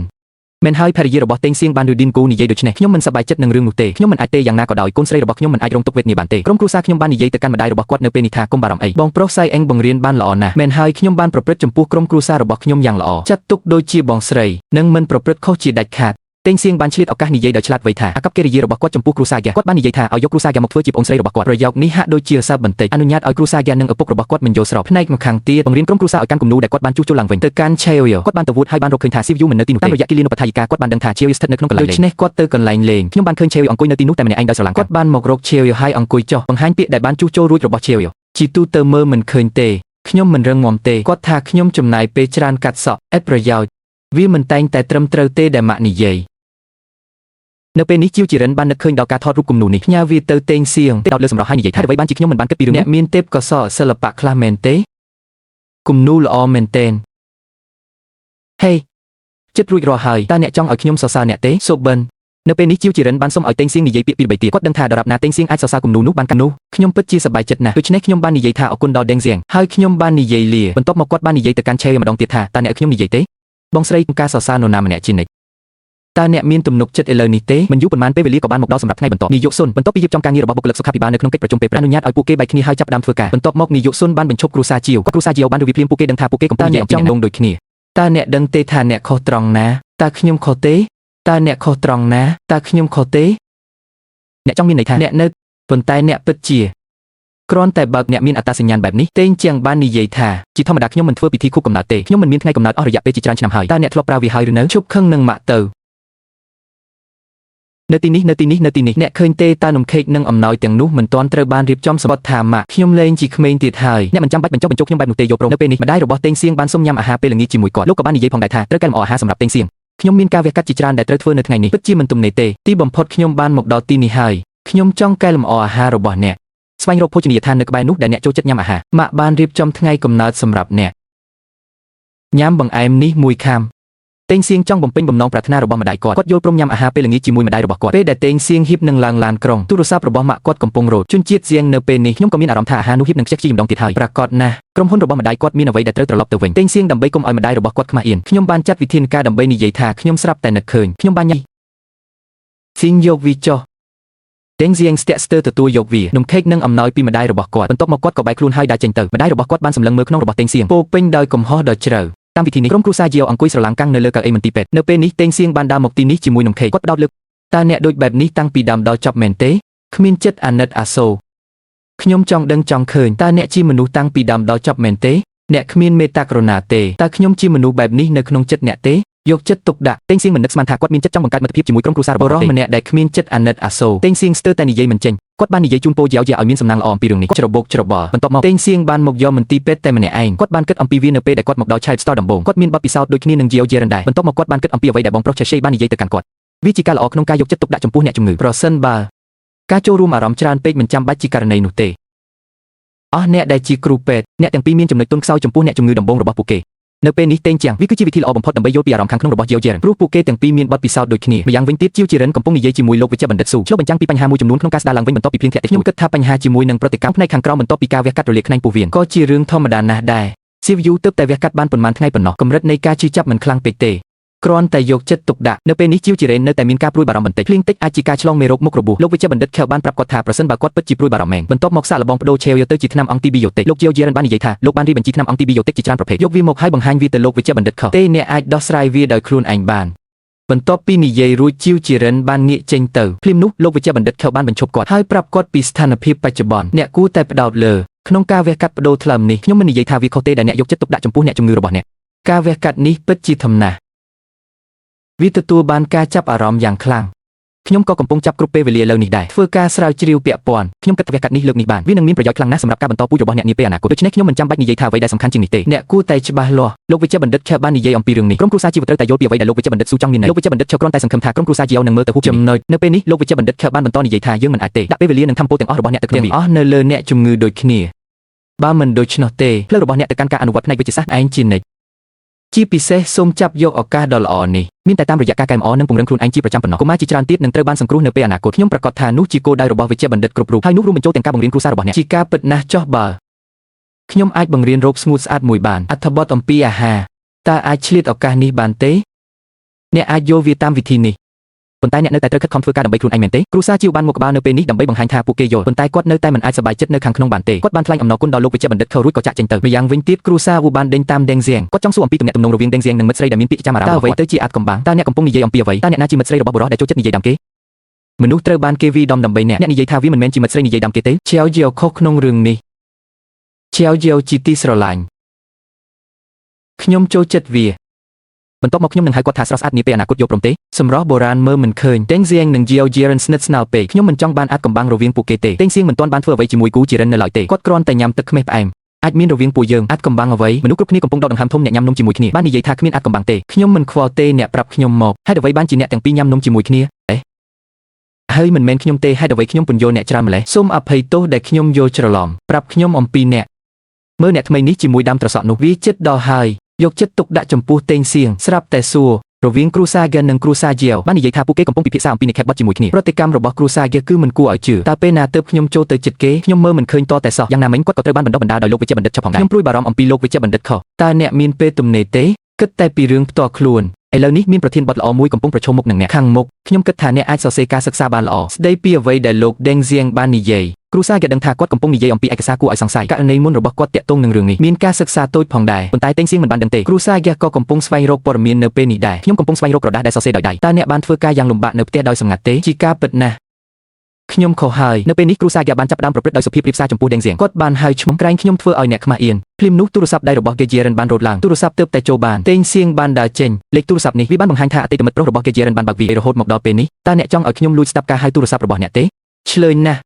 នមែនហើយភរិយារបស់តេងសៀងបានឬឌីនគូនិយាយដូច្នេះខ្ញុំមិនសប្បាយចិត្តនឹងរឿងនោះទេខ្ញុំមិនអាចទេយ៉ាងណាក៏ដោយកូនស្រីរបស់ខ្ញុំមិនអាចរងទុក្ខវេទនាបានទេក្រុមគ្រួសារខ្ញុំបាននិយាយទៅកាន់ម្ដាយរបស់គាត់នៅពេលនេះថាកុំបារម្ភអីបងប្រុសសៃអេងបង្រៀនបានល្អណាស់មែនហើយខ្ញុំបានប្រព្រឹត្តចំពោះក្រុមគ្រួសាររបស់ខ្ញុំយ៉ាងល្អចាត់ទុកដូចជាបងស្រីនិងមិនប្រព្រឹត្តខុសជាដាច់ខាតតេងសៀងបានឆ្លៀតឱកាសនិយាយដោយឆ្លាតវៃថាអាកប្បកិរិយារបស់គាត់ចំពោះគ្រួសារយ៉ាគាត់បាននិយាយថាឲ្យយកគ្រួសារយ៉ាមកធ្វើជាប្អូនស្រីរបស់គាត់ប្រយោគនេះហាក់ដូចជាសើបបន្តិចអនុញ្ញាតឲ្យគ្រួសារយ៉ានិងឪពុករបស់គាត់មិនយល់ស្របផ្នែកម្ខាងទៀតបង្រៀនក្រុមគ្រួសារឲ្យកាន់គំនូដែលគាត់បានជួសជុលឡើងវិញទៅកាន់ឆេវគាត់បានទៅវួតហើយបានរកឃើញថា CVU មិននៅទីនោះតាមរយៈគិលានុបដ្ឋាយិកាគាត់បានដឹងថាឆេវស្ថិតនៅក្នុងកន្លែងលេងដូច្នេះគាត់ទៅកន្លែងលេងខ្ញុំបានឃើញឆេវអង្គុយនៅទីនោះតែម្នាក់ឯងដោយស្រឡាំងគាត់បានមករកឆេវហើយអង្គុយចុះបង្ហាញពាក្យដែលបានជួសជុលរួចរបស់ឆេវជាទូទៅមើលមិនឃើញទេខ្ញុំមិនរឹងមាំទេគាត់ថាខ្ញុំចំណាយពេលច្រើនកាត់សក់ឥតប្រយោជន៍វាមិនតែងតែត្រឹមត្រូវទេដែលម៉ាក់និយាយនៅពេលនេះជាវជីរិនបាននឹកឃើញដល់ការថតរូបគំនូនេះផ្ញើវាទៅតេងសៀងដោតលើសម្រស់ហើយនិយាយថាអ្វីបានជាខ្ញុំមិនបានគិតពីរឿងអ្នកមានទេពកោសល្យសិល្បៈខ្លះមែនទេគំនូល្អមែនទែនហេចិត្តរួចរាល់ហើយតើអ្នកចង់ឲ្យខ្ញុំសរសើរអ្នកទេសូបិននៅពេលនេះជាវជីរិនបានសុំឲ្យតេងសៀងនិយាយពាក្យពីរបីទៀតគាត់ដឹងថាដរាបណាតេងសៀងអាចសរសើរគំនូនោះបានកាន់នោះខ្ញុំពិតជាសប្បាយចិត្តណាស់ដូច្នេះខ្ញុំបាននិយាយថាអរគុណដល់ដេងសៀងហើយខ្ញុំបាននិយាយលាបន្ទាប់មកគាត់បាននិយាយទៅកាន់ឆេម្ដងទៀតថាតើអ្នកឲ្យខ្ញុំនិយាយទេបងស្រីការសរសើរនរណាម្នាក់ជានិច្ចតើអ្នកមានទំនុកចិត្តឥឡូវនេះទេមិនយូរប៉ុន្មានពេលវេលាក៏បានមកដល់សម្រាប់ថ្ងៃបន្ទាប់នាយកសុនបន្ទាប់ពីរៀបចំការងាររបស់បុគ្គលិកសុខាភិបាលនៅក្នុងកិច្ចប្រជុំពេលព្រឹកអនុញ្ញាតឲ្យពួកគេបែកគ្នាហើយចាប់ផ្ដើមធ្វើការបន្ទាប់មកនាយកសុនបានបញ្ឈប់គ្រួសារជាវគាត់គ្រួសារជាវបានរួចភ្លាមពួកគេដឹងថាពួកគេកំពុងនិយាយអំពីអ្នកដងដូចគ្នាតើអ្នកដឹងទេថាអ្នកខុសត្រង់ណាតើខ្ញុំខុសទេតើអ្នកខុសត្រង់ណាតើខ្ញុំខុសទេអ្នកចង់មានន័យថាអ្នកនៅ ប៉ុន្តែអ្នកពិតជាគ្រាន់តែបើកអ្នកមានអត្តសញ្ញាណបែបនេះតេងជាងបាននិយាយថាជាធម្មតាខ្ញុំមិនធ្វើពិធីខួបកំណើតទេខ្ញុំមិនមានថ្ងៃកំណើតអស់រយៈពេលជាច្រើនឆ្នាំហើយតើអ្នកធ្លាប់ប្រើវាហើយឬនៅឈប់ខឹងនឹងម៉ាក់ទៅនៅទីនេះនៅទីនេះនៅទីនេះអ្នកឃើញទេតើនំខេកនិងអំណោយទាំងនោះមិនទាន់ត្រូវបានរៀបចំសម្បត្តិថាម៉ាក់ខ្ញុំលែងជាក្មេងទៀតហើយអ្នកមិនចាំបាច់បញ្ចុះបញ្ចូលខ្ញុំបែបនោះទេយកព្រមនៅពេលនេះម្ដាយរបស់តេងសៀងបានសុំញ៉ាំអាហារពេលល្ងាចជាមួយគាត់លោកក៏បាននិយាយផងដែរថាត្រូវកែលម្អអាហារសម្រាប់តេងសៀងខ្ញុំមានការវះកាត់ជាច្រើនដែលត្រូវធ្វើនៅថ្ងៃនេះពិតជាមិនទំនេរទេទីបំផុតខ្ញុំបានមកដល់ទីនេះហើយខ្ញុំចង់កែលម្អអាហាររបស់អ្នកស្វែងរកភោជនីយដ្ឋាននៅក្បែរនោះដែលអ្នកចូលចិត្តញ៉ាំអាហារម៉ាក់បានរៀបចំថ្ងៃកំណើតសម្រាប់អ្នកញ៉ាំបង្អែមនេះមួយខាំតេងសៀងចង់បំពេញបំណងប្រាថ្នារបស់ម្ដាយគាត់គាត់យល់ព្រមញ៉ាំអាហារពេលល្ងាចជាមួយម្ដាយរបស់គាត់ពេលដែលតេងសៀងហ៊ីបនឹងឡើងឡានក្រុងទូរស័ព្ទរបស់ម៉ាក់គាត់កំពុងរត់ជនជាតិសៀងនៅពេលនេះខ្ញុំក៏មានអារម្មណ៍ថាអាហារនោះហ៊ីបនឹងខ្ជិះខ្ជាយម្ដងទៀតហើយប្រាកដណាស់ក្រុមហ៊ុនរបស់ម្ដាយគាត់មានអ្វីដែលត្រូវត្រឡប់ទៅវិញតេងសៀងដើម្បីកុំឲ្យម្ដាយរបស់គាត់ខ្មាស់អៀនខ្ញុំបានចាត់វិធានការដើម្បីនិយាយថាខ្ញុំស្រាប់តែនឹកឃើញខ្ញុំបានញ៉ាំសៀងយកវាចុះតេងសៀងស្ទាក់ស្ទើរទទួលយកវានំខេកនិងអំណោយពីម្ដាយរបស់គាត់បន្ទាប់មកគាត់ក៏បែកខ្លួនហើយដើរចេញទៅម្ដាយរបស់គាត់បានសម្លឹងមើលក្នុងរបស់តេងសៀងពោពេញដោយកំហុសដ៏ជ្រៅតាមវិធីនេះក្រុមគ្រួសារយាវអង្គុយស្រឡាំងកាំងនៅលើកៅអីមន្ទីរពេទ្យនៅពេលនេះតេងសៀងបានដើរមកទីនេះជាមួយនំខេកគាត់ផ្ដោតលើតើអ្នកដូចបែបនេះតាំងពីដើមដល់ចប់មែនទេគ្មានចិត្តអាណិតអាសូរខ្ញុំចង់ដឹងចង់ឃើញតើអ្នកជាមនុស្សតាំងពីដើមដល់ចប់មែនទេអ្នកគ្មានមេត្តាករុណាទេតើខ្ញុំជាមនុស្សបែបនេះនៅក្នុងចិត្តអ្នកទេយកចិត្តទុកដាក់តេងសៀងមិននឹកស្មានថាគាត់មានចិត្តចង់បង្កើតមិត្តភាពជាមួយក្រុមគ្រួសាររបស់បុរសម្នាក់ដែលគ្មានចិត្តអាណិតអាសូរតេងសៀងស្ទើរតែនិយាយមិនចេញគាត់បាននិយាយជូនពោយ៉ាវយ៉ាឲ្យមានសំណាងល្អអំពីរឿងនេះគាត់ច្របូកច្របល់បន្ទាប់មកតេងសៀងបានមកយកមន្ទីរពេទ្យតែម្នាក់ឯងគាត់បានគិតអំពីវានៅពេលដែលគាត់មកដល់ Child Store ដំបូងគាត់មានបទពិសោធន៍ដូចគ្នានឹងយាវយេរិនដែរបន្ទាប់មកគាត់បានគិតអំពីអ្វីដែលបងប្រុសឆេសេបាននិយាយទៅកាន់គាត់វាជាការល្អក្នុងការយកចិត្តទុកដាក់ចំពោះអ្នកជំងឺប្រសិនបើការចូលរួមអារម្មណ៍ច្រើនពេកមិនចាំបាច់ជាករណីនោះទេអស់អ្នកដែលជាគ្រូពេទ្យអ្នកទាំងពីរមានចំណុចទន់ខ្សោយចំពោះអ្នកជំងឺដំបូងរបស់ពួកគេនៅពេលនេះតេងជាងវាគឺជាវិធីល្អបំផុតដើម្បីយល់ពីអារម្មណ៍ខាងក្នុងរបស់យាវយេរិនព្រោះពួកគេទាំងពីរមានបទពិសោធន៍ដូចគ្នាម្យ៉ាងវិញទៀតជាវជារិនកំពុងនិយាយជាមួយលោកវិជ្ជបណ្ឌិតស៊ូឆ្លុះបញ្ចាំងពីបញ្ហាមួយចំនួនក្នុងការស្ដារឡើងវិញបន្ទាប់ពីភ្លៀងធ្លាក់តិចខ្ញុំគិតថាបញ្ហាជាមួយនឹងប្រតិកម្មផ្នែកខាងក្រោមបន្ទាប់ពីការវះកាត់រលាកខ្នែងពោះវៀនក៏ជារឿងធម្មតាណាស់ដែរសៀវយូទើបតែវះកាត់បានប៉ុន្មានថ្ងៃប៉ុណ្ណោះកម្រិតនៃការឈឺចាប់មិនខ្លាំងពេកទេគ្រាន់តែយកចិត្តទុកដាក់នៅពេលនេះជាវជារ៉េននៅតែមានការព្រួយបារម្ភបន្តិចភ្លៀងតិចអាចជាការឆ្លងមេរោគមុខរបួសលោកវិជ្ជបណ្ឌិតខេលបានប្រាប់គាត់ថាប្រសិនបើគាត់ពិតជាព្រួយបារម្ភមែនបន្ទាប់មកសាកល្បងប្ដូរឆេវយកទៅជាថ្នាំអង់ទីប៊ីយ៉ូទិកលោកជាវជារិនបាននិយាយថាលោកបានរៀបបញ្ជីថ្នាំអង់ទីប៊ីយ៉ូទិកជាច្រើនប្រភេទយកវាមកឲ្យបង្ហាញវាទៅលោកវិជ្ជបណ្ឌិតខទេអ្នកអាចដោះស្រាយវាដោយខ្លួនឯងបានបន្ទាប់ពីនិយាយរួចជាវជារិនបានងាកចេញទៅភ្លាមនោះលោកវិជ្ជបណ្ឌិតខេលបានបញ្ឈប់គាត់ហើយប្រាប់គាត់ពីស្ថានភាពបច្ចុប្បន្នអ្នកគួរតែផ្ដោតលើក្នុងការវះកាត់ប្ដូរថ្លើមនេះខ្ញុំមិននិយាយថាវាខុសទេដែលអ្នកយកចិត្តទុកដាក់ចំពោះអ្នកជំងឺរបស់អ្នកការវះកាត់នេះពិតជាធំណាស់វាទទួលបានការចាប់អារម្មណ៍យ៉ាងខ្លាំងខ្ញុំក៏កំពុងចាប់គ្រប់ពេលវេលាលើនេះដែរធ្វើការស្រាវជ្រាវពាក់ព័ន្ធខ្ញុំគិតថាវះកាត់នេះលើកនេះបានវានឹងមានប្រយោជន៍ខ្លាំងណាស់សម្រាប់ការបន្តពូជរបស់អ្នកនាពេលអនាគតដូច្នេះខ្ញុំមិនចាំបាច់និយាយថាអ្វីដែលសំខាន់ជាងនេះទេអ្នកគួរតែច្បាស់លាស់លោកវិជ្ជបណ្ឌិតឆេបាននិយាយអំពីរឿងនេះក្រុមគ្រួសារជីវត្រូវតែយល់ពីអ្វីដែលលោកវិជ្ជបណ្ឌិតស៊ូចង់មានន័យលោកវិជ្ជបណ្ឌិតឆេគ្រាន់តែសង្ឃឹមថាក្រុមគ្រួសារជីវនឹងមើលទៅហួសចំណុចនៅពេលនេះលោកវិជ្ជបណ្ឌិតឆេបានបន្តនិយាយថាយើងមិនអាចទេដាក់ពេលវេលានិងធម៌ពលទាំងអស់របស់អ្នកទៅក្នុងវាអស់នៅលើអ្នកជំងឺដូចគ្នាបើមិនដូច្នោះទេផ្លូវរបស់អ្នកទៅកាន់ការអនុវត្តផ្នែកវិទ្យាសាស្ត្រឯងជានិច្ចជាពិសេសសូមចាប់យកឱកាសដ៏ល្អនេះមានតែតាមរយៈការកែលម្អនិងពង្រឹងខ្លួនឯងជាប្រចាំប៉ុណ្ណោះកុមារជាច្រើនទៀតនឹងត្រូវបានសង្គ្រោះនៅពេលអនាគតខ្ញុំប្រាកដថានោះជាគោលដៅរបស់វិជ្ជបណ្ឌិតគ្រប់រូបហើយនោះរួមបញ្ចូលទាំងការបង្រៀនគ្រួសាររបស់អ្នកជាការពិតណាស់ចោះបើខ្ញុំអាចបង្រៀនរោគស្ងួតស្អាតមួយបានអត្ថបទអំពីអាហារតើអាចឆ្លៀតឱកាសនេះបានទេអ្នកអាចយកវាតាមវិធីនេះប៉ុន្តែអ្នកនៅតែត្រូវខិតខំធ្វើការដើម្បីខ្លួនឯងមែនទេគ្រួសារជាវបានមកក្បាលនៅពេលនេះដើម្បីបង្ហាញថាពួកគេយល់ប៉ុន្តែគាត់នៅតែមិនអាចសប្បាយចិត្តនៅខាងក្នុងបានទេគាត់បានថ្លែងអំណរគុណដល់លោកវិជ្ជបណ្ឌិតខរួចក៏ចាក់ចេញទៅម្យ៉ាងវិញទៀតគ្រួសារវូបានដេញតាមដេងសៀងគាត់ចង់សួរអំពីទំនាក់ទំនងរវាងដេងសៀងនិងមិត្តស្រីដែលមានពាក្យចាំអារម្មណ៍តើអ្វីទៅជាអាចកំបាំងតើអ្នកកំពុងនិយាយអំពីអ្វីតើអ្នកណាជាមិត្តស្រីរបស់បុរសដែលចូលចិត្តនិយាយដើមគេមនុស្សត្រូវបានគេវីដំដើម្បីអ្នកអ្នកនិយាយថាវាមិនមែនជាមិត្តស្រីនិយាយដើមគេទេឈៀវយាវខុសក្នុងរឿងនេះឈៀវយាវជាទីស្រឡាញ់ខ្ញុំចូលចិត្តវាបន្ទាប់មកខ្ញុំនឹងហៅគាត់ថាស្រស់ស្អាតនាពេលអនាគតយកព្រមទេសម្រស់បុរាណមើលមិនឃើញតេងសៀងនិងយាវជារិនស្និទ្ធស្នាលពេកខ្ញុំមិនចង់បានអាចកំបាំងរវាងពួកគេទេតេងសៀងមិនទាន់បានធ្វើអ្វីជាមួយគូជារិននៅឡើយទេគាត់គ្រាន់តែញ៉ាំទឹកខ្មេះផ្អែមអាចមានរវាងពួកយើងអាចកំបាំងអ្វីមនុស្សគ្រប់គ្នាកំពុងដកដង្ហើមធំអ្នកញ៉ាំនំជាមួយគ្នាបាននិយាយថាគ្មានអាចកំបាំងទេខ្ញុំមិនខ្វល់ទេអ្នកប្រាប់ខ្ញុំមកហេតុអ្វីបានជាអ្នកទាំងពីរញ៉ាំនំជាមួយគ្នាអេហើយមិនមែនខ្ញុំទេហេតុអ្វីខ្ញុំពន្យល់អ្នកច្រើនម្លេះសូមអភ័យទោសដែលខ្ញុំយល់ច្រឡំប្រាប់ខ្ញុំអំពីអ្នកមើលអ្នកថ្មីនេះជាមួយដើមត្រសក់នោះវាចិត្តដល់ហើយយកចិត្តទុកដាក់ចំពោះតេងសៀងស្រាប់តែសួររវាងគ្រួសារហ្គេននិងគ្រួសារយាវបាននិយាយថាពួកគេកំពុងពិភាក្សាអំពីនិខេបបទជាមួយគ្នាប្រតិកម្មរបស់គ្រួសារហ្គេគឺមិនគួរឲ្យជឿតើពេលណាទើបខ្ញុំចូលទៅចិត្តគេខ្ញុំមើលមិនឃើញតតែសោះយ៉ាងណាមិញគាត់ក៏ត្រូវបានបណ្ដុះបណ្ដាលដោយលោកវិជ្ជបណ្ឌិតឆផងដែរខ្ញុំព្រួយបារម្ភអំពីលោកវិជ្ជបណ្ឌិតខតើអ្នកមានពេលទំនេរទេគិតតែពីរឿងផ្ទាល់ខ្លួនឥឡូវនេះមានប្រធានបទល្អមួយកំពុងប្រឈមមុខនឹងអ្នកខាងមុខខ្ញុំគិតថាអ្នកអាចសរសេរការសិក្សាបានល្អស្ដីពីអ្វីដែលលោកដេងសៀងបាននិយាយគ្រួសារគេដឹងថាគាត់កំពុងនិយាយអំពីឯកសារគួរឲ្យសង្ស័យករណីមុនរបស់គាត់តាក់ទងនឹងរឿងនេះមានការសិក្សាតូចផងដែរប៉ុន្តែតេងសៀងមិនបានដឹងទេគ្រួសារគេក៏កំពុងស្វែងរកព័ត៌មាននៅពេលនេះដែរខ្ញុំកំពុងស្វែងរកក្រដាសដែលសរសេរដោយដៃតើអ្នកបានធ្វើការយ៉ាងលំបាកនៅផ្ទះដោយសម្ងាត់ទេជាការពិតណាស់ ខ្ញុំខុសហើយនៅពេលនេះគ្រួសារយ៉ាបានចាប់ផ្ដើមប្រព្រឹត្តដោយសុភាពរាបសារចំពោះដេងសៀងគាត់បានហៅឈ្មោះក្រែងខ្ញុំធ្វើឲ្យអ្នកខ្មាស់អៀនភ្លាមនោះទូរស័ព្ទដៃរបស់គេជារិនបានរត់ឡើងទូរស័ព្ទទើបតែចូលបានតេងសៀងបានដើរចេញលេខទូរស័ព្ទនេះវាបានបង្ហាញថាអតីតមិត្តប្រុសរបស់គេជារិនបានបើកវារហូតមកដល់ពេលនេះតើអ្នកចង់ឲ្យខ្ញុំលួចស្ដាប់ការហៅទូរស័ព្ទរបស់អ្នកទេឆ្លើយណាស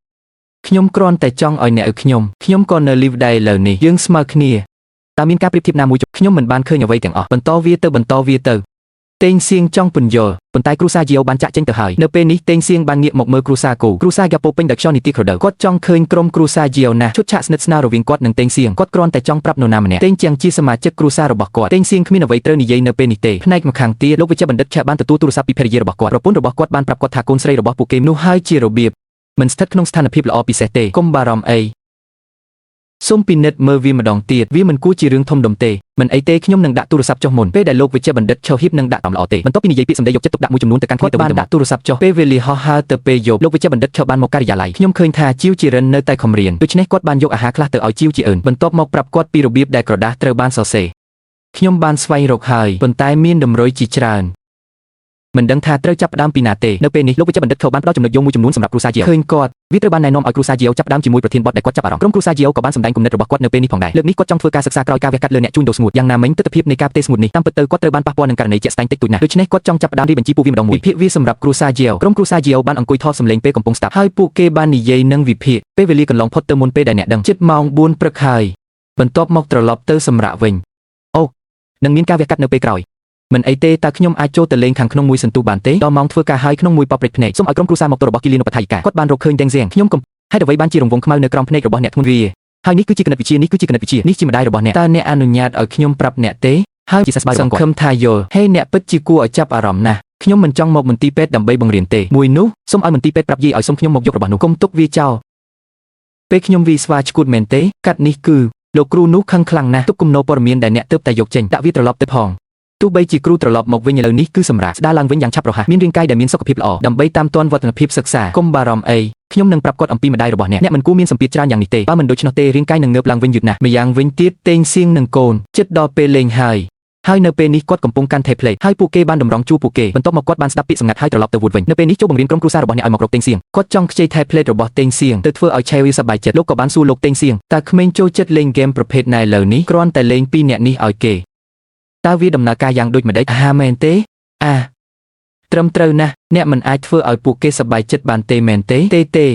់ខ្ញុំគ្រាន់តែចង់ឲ្យអ្នកឲ្យខ្ញុំខ្ញុំក៏នៅលីវដែរឥឡូវនេះយើងស្មើគ្នាតើមានការប្រៀបធៀបណាមួយខ្ញុំមិនបានឃើញអ្វីទាំងអស់បន្តវាទៅបន្តវាទៅតេងសៀងចង់ពន្យល់ប៉ុន្តែគ្រួសារយីអូបានចាក់ចេញទៅហើយនៅពេលនេះតេងសៀងបានងាកមកមើលគ្រួសារគូគ្រួសារយ៉ាពោពេញដោយខ្យល់នីតិក្រដៅគាត់ចង់ឃើញក្រុមគ្រួសារយីអូណាស់ឈុតឆាកស្និទ្ធស្នាលរវាងគាត់និងតេងសៀងគាត់គ្រាន់តែចង់ប្រាប់នរណាម្នាក់តេងជាងជាសមាជិកគ្រួសាររបស់គាត់តេងសៀងគ្មានអ្វីត្រូវនិយាយនៅពេលនេះទេផ្នែកម្ខាងទៀតលោកវិជ្ជបណ្ឌិតឆាបានទទួលទូរស័ព្ទពីភរិយារបស់គាត់ប្រពន្ធរបស់គាត់បានប្រាប់គាត់ថាកូនស្រីរបស់ពួកគេនោះហើយជារបៀបមិនស្ថិតក្នុងស្ថានភាពល្អពិសេសទេកុំបារម្ភអីសូមពិនិត្យមើលវាម្ដងទៀតវាមិនគួរជារឿងធំដុំទេមិនអីទេខ្ញុំនឹងដាក់ទូរស័ព្ទចុះមុនពេលដែលលោកវិជ្ជបណ្ឌិតឈហ៊ីបនឹងដាក់តាមល្អទេបន្ទាប់ពីនិយាយពាក្យសម្ដីយកចិត្តទុកដាក់មួយចំនួនទៅកាន់គ្នាទៅវិញទៅមកដាក់ទូរស័ព្ទចុះពេលវេលាហោះហើរទៅពេលយប់លោកវិជ្ជបណ្ឌិតឈបានមកការិយាល័យខ្ញុំឃើញថាជីវជារិននៅតែខំរៀនដូច្នេះគាត់បានយកអាហារខ្លះទៅឲ្យជីវជាអឿនបន្ទាប់មកប្រាប់គាត់ពីរបៀបដែលក្រដាសត្រូវបានសរសេរខ្ញុំបានស្វែងរកហើយប៉ុន្តែមានតម្រុយជាច្រើនមិនដឹងថាត្រូវចាប់ផ្ដើមពីណាទេនៅពេលនេះលោកវិជ្ជបណ្ឌិតខបានផ្ដល់ចំណុចយោងមួយចំនួនសម្រាប់គ្រួសារជាឃើញគាត់វាត្រូវបានណែនាំឲ្យគ្រួសារជាចាប់ផ្ដើមជាមួយប្រធានបទដែលគាត់ចាប់អារម្មណ៍ក្រុមគ្រួសារជាក៏បានសម្ដែងគំនិតរបស់គាត់នៅពេលនេះផងដែរលើកនេះគាត់ចង់ធ្វើការសិក្សាក្រោយការវះកាត់លើអ្នកជួញដូរស្ងួតយ៉ាងណាមិញទិដ្ឋភាពនៃការផ្ទេរស្ងួតនេះតាមពិតទៅគាត់ត្រូវបានប៉ះពាល់នឹងករណីជាក់ស្ដែងតិចតួចណាស់ដូច្នេះគាត់ចង់ចាប់ផ្ដើមរៀបបញ្ជីពួកវាម្ដងមួយវិភាគវាសម្រាប់គ្រួសារជាក្រុមគ្រួសារជាបានអង្គុយថតសម្លេងពេលកំពុងស្ដាប់ហើយពួកគេបាននិយាយនិងវិភាគពេលវេលាកន្លងផុតទៅមុនពេលដែលអ្នកដឹងជិតម៉ោង4ព្រឹកហើយបន្ទាប់មកត្រឡប់ទៅសម្រាកវិញអូនឹងមានការវះកាត់នៅពេលក្រោយមិនអីទេតើខ្ញុំអាចចូលទៅលេងខាងក្នុងមួយសន្ទុះបានទេដល់ម៉ោងធ្វើការហើយក្នុងមួយប៉ព្រិចភ្នែកសូមឲ្យក្រុមគ្រួសារមកទៅរបស់គីលីនុបដ្ឋាយិកាគាត់បានរកឃើញទាំងសៀងខ្ញុំកំហេតុអ្វីបានជារង្វង់ខ្មៅនៅក្រោមភ្នែករបស់អ្នកធ្ងន់វាហើយនេះគឺជាគណិតវិទ្យានេះគឺជាគណិតវិទ្យានេះជាម្ដាយរបស់អ្នកតើអ្នកអនុញ្ញាតឲ្យខ្ញុំប្រាប់អ្នកទេហើយជាសះស្បើយរបស់គាត់សង្ឃឹមថាយល់ហេអ្នកពិតជាគួរឲ្យចាប់អារម្មណ៍ណាស់ខ្ញុំមិនចង់មកមន្ទីរពេទ្យដើម្បីបង្រៀនទេមួយនោះសូមឲ្យមន្ទីរពេទ្យប្រាប់យាយឲ្យសុំខ្ញុំមកយករបស់នោះកុំទុកវាចោលពេលខ្ញុំវីស្វាឈួតមែនទេកាត់នេះគឺលោកគ្រូនោះខឹងខ្លាំងណាស់ទុកគំនរព័ត៌មានដែលអ្នកទើបតែយកចេញដាក់វាត្រឡប់ទៅផងទោះបីជាគ្រូត្រឡប់មកវិញឥឡូវនេះគឺសម្រាប់ស្ដារឡើងវិញយ៉ាងឆាប់រហ័សមានរាងកាយដែលមានសុខភាពល្អដើម្បីតាមទាន់វឌ្ឍនភាពសិក្សាកុំបារម្ភអីខ្ញុំនឹងប្រាប់គាត់អំពីម្ដាយរបស់អ្នកអ្នកមិនគួរមានសម្ពាធច្រើនយ៉ាងនេះទេបើមិនដូច្នោះទេរាងកាយនឹងងើបឡើងវិញយឺតណាស់ម្យ៉ាងវិញទៀតតេងសៀងនឹងកូនចិត្តដល់ពេលលេងហើយហើយនៅពេលនេះគាត់កំពុងកាន់ tablet ហើយពួកគេបានតម្រង់ជួរពួកគេបន្ទាប់មកគាត់បានស្ដាប់ពាក្យសម្ងាត់ហើយត្រឡប់ទៅវូដវិញនៅពេលនេះចូលបង្រៀនក្រុមគ្រួសាររបស់អ្នកឲ្យមករកតេងសៀងគាត់ចង់ខ្ចី tablet របស់តេងសៀងទៅធ្វើឲ្យឆេវីសប្បាយចិត្តលោកក៏បានសួរលោកតេងសៀងតើក្មេងចូលចិត្តលេងហ្គេមប្រភេទណាឥឡូវនេះគ្រាន់តែលេងពីរអ្នកនេះឲ្យគេតើវាដំណើរការយ៉ាងដូចម្ដេចអាហាមែនទេអាត្រឹមត្រូវណាស់អ្នកមិនអាចធ្វើឲ្យពួកគេសប្បាយចិត្តបានទេមែនទេទេទេ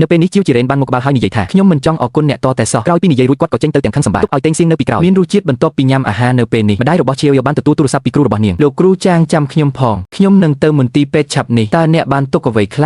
នៅពេលនេះជីវជារ៉េនបានមកក្បាលហើយនិយាយថាខ្ញុំមិនចង់អរគុណអ្នកតតែសោះក្រោយពីនិយាយរួចគាត់ក៏ចេញទៅទាំងខឹងសម្បាទុកឲ្យតេងសៀងនៅពីក្រោយមានរសជាតិបន្ទាប់ពីញ៉ាំអាហារនៅពេលនេះម្ដាយរបស់ជាវបានទទួលទូរស័ព្ទពីគ្រូរបស់នាងលោកគ្រូចាងចាំខ្ញុំផងខ្ញុំនឹងទៅមន្ទីរពេទ្យឆាប់នេះតើអ្នកបានទុកអ្វីខ្ល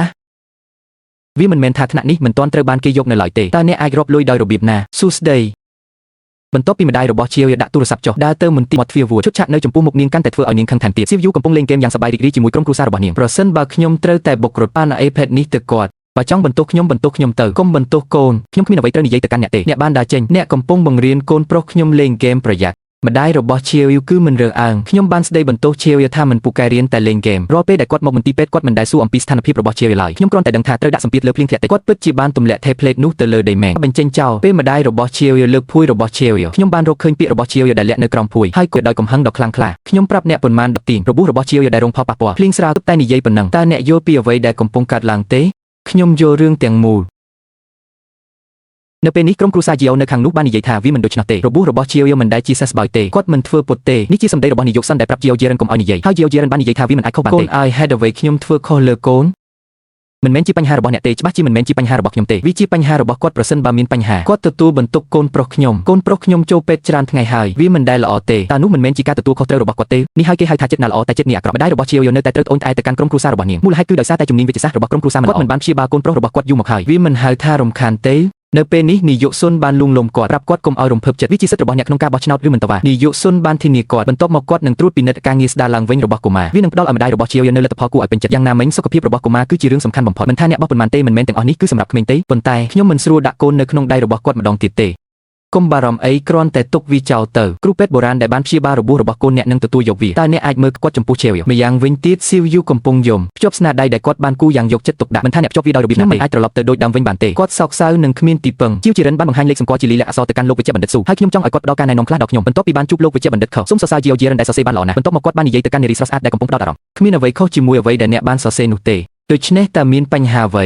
ះវាមិនមែនថាថ្នាក់នេះមិនទាន់ត្រូវបានគេយកនៅឡើយទេតើអ្នកអាចរាប់លុយដោយរបៀបណាសួស្តីបន្ទាប់ពីម្ដាយរបស់ជាវដាក់ទូរស័ព្ទចុះដើរទៅមន្ទីរមាត់ទ្វារវួរឈុតឆាកនៅចំពោះមុខនាងកាន់តែធ្វើឲ្យនាងខឹងថែមទៀតសៀវយូកំពុងលេងហ្គេមយ៉ាងសប្បាយរីករាយជាមួយក្រុមគ្រួសាររបស់នាងប្រសិនបើខ្ញុំត្រូវតែបុករត់បាន iPad នេះទៅគាត់បើចង់បន្ទោសខ្ញុំបន្ទោសខ្ញុំទៅកុំបន្ទោសកូនខ្ញុំគ្មានអ្វីត្រូវនិយាយទៅកាន់អ្នកទេអ្នកបានដើរចេញអ្នកកំពុងបង្រៀនកូនប្រុសខ្ញុំលេងហ្គេមប្រយ័ត្នម្ដាយរបស់ជាវគឺមិនរើសអើងខ្ញុំបានស្ដីបន្ទោសជាវថាមិនពូកែរៀនតែលេងហ្គេមរាល់ពេលដែលគាត់មកមន្ទីរពេទ្យគាត់មិនដែលសួរអំពីស្ថានភាពរបស់ជាវឡើយខ្ញុំគ្រាន់តែដឹងថាត្រូវដាក់សម្ពាធលើភ្លៀងធ្លាក់តិចគាត់ពិតជាបានទម្លាក់ tablet នោះទៅលើដីមែនបញ្ចេញចោលពេលម្ដាយរបស់ជាវលើកភួយរបស់ជាវខ្ញុំបានរកឃើញពាក្យរបស់ជាវដែលលាក់នៅក្រោមភួយហើយគាត់ដោយកំហឹងដ៏ខ្លាំងក្លាខ្ញុំប្រាប់អ្នកប៉ុន្មានដកទៀងរបួសរបស់ជាវដែលរងផលប៉ះពាល់ភ្លៀងស្រាលតែនិយាយប៉ុណ្ណឹងតើអ្នកយល់ពីអ្វីដែលកំពុងកើតឡើងទេខ្ញុំយល់រឿងទាំងមូលនៅពេលនេះក្រុមគ្រួសារជាវនៅខាងនោះបាននិយាយថាវាមិនដូច្នោះទេរបួសរបស់ជាវមិនដែលជាសះស្បើយទេគាត់មិនធ្វើពុតទេនេះជាសម្ដីរបស់នាយកសិនដែលប្រាប់ជាវជារិនកុំឲ្យនិយាយហើយជាវជារិនបាននិយាយថាវាមិនអាចខុសបានទេកូនឲ្យហេតុអ្វីខ្ញុំធ្វើខុសលើកូនមិនមែនជាបញ្ហារបស់អ្នកទេច្បាស់ជាមិនមែនជាបញ្ហារបស់ខ្ញុំទេវាជាបញ្ហារបស់គាត់ប្រសិនបើមានបញ្ហាគាត់ទទួលបន្ទុកកូនប្រុសខ្ញុំកូនប្រុសខ្ញុំចូលពេទ្យច្រើនថ្ងៃហើយវាមិនដែលល្អទេតើនោះមិនមែនជាការទទួលខុសត្រូវរបស់គាត់ទេនេះហើយគេហៅថាចិត្តណាល្អតែចិត្តនេះអាក្រក់ម្ដាយរបស់ជាវនៅតែត្រូវត្អូញត្អែទៅកាន់ក្រុមគ្រួសាររបស់នាងមូលហេតុគឺដោយសារតែជំនាញវិទ្យាសាស្ត្ររបស់ក្រុមគ្រួសារមិនគាត់មិនបានព្យាបាលកូនប្រុសរបស់គាត់យូរមកហើយវាមិនហៅថារំខានទេនៅពេលនេះនាយកស៊ុនបានលួងលោមគាត់ប្រាប់គាត់កុំឲ្យរំភើបចិត្តវាជាសិទ្ធិរបស់អ្នកក្នុងការបោះឆ្នោតឬមិនតវ៉ានាយកស៊ុនបានធានាគាត់បន្ទាប់មកគាត់នឹងត្រួតពិនិត្យការងារស្ដារឡើងវិញរបស់កុមារវានឹងផ្ដល់ឲ្យម្ដាយរបស់ជាវនៅលទ្ធផលគួរឲ្យពេញចិត្តយ៉ាងណាមិញសុខភាពរបស់កុមារគឺជារឿងសំខាន់បំផុតមិនថាអ្នកបោះប៉ុន្មានទេមិនមែនទាំងអស់នេះគឺសម្រាប់ក្មេងទេប៉ុន្តែខ្ញុំមិនស្រួលដាក់កូននៅក្នុងដៃរបស់គាត់ម្ដងទៀតទេកុំបារម្ភអីគ្រាន់តែទុកវាចោលទៅគ្រូពេទ្យបុរាណដែលបានព្យាបាលរបួសរបស់កូនអ្នកនឹងទទួលយកវាតើអ្នកអាចមើលគាត់ចំពោះជាវម្យ៉ាងវិញទៀតសៀវយូកំពុងយំភ្ជាប់ស្នាដៃដែលគាត់បានគូយ៉ាងយកចិត្តទុកដាក់មិនថាអ្នកភ្ជាប់វាដោយរបៀបណាទេអាចត្រឡប់ទៅដូចដើមវិញបានទេគាត់សោកសៅនិងគ្មានទីពឹងជាវជារិនបានបង្ហាញលេខសម្គាល់ជាលិលាអក្សរទៅកាន់លោកវិជ្ជបណ្ឌិតស៊ូហើយខ្ញុំចង់ឲ្យគាត់ផ្ដល់ការណែនាំខ្លះដល់ខ្ញុំបន្ទាប់ពីបានជួបលោកវិជ្ជបណ្ឌិតខសូមសរសើរជាវជារិនដែលសរសេរបានល្អណាស់បន្ទាប់មកគាត់បាននិយាយទៅកាន់នារីស្រស់ស្អាតដែលកំពុងផ្ដោតអារម្មណ៍គ្មានអ្វីខុសជាមួយអ្វីដែលអ្នកបានសរសេរនោះទេដូច្នេះតើមានបញ្ហាអ្វី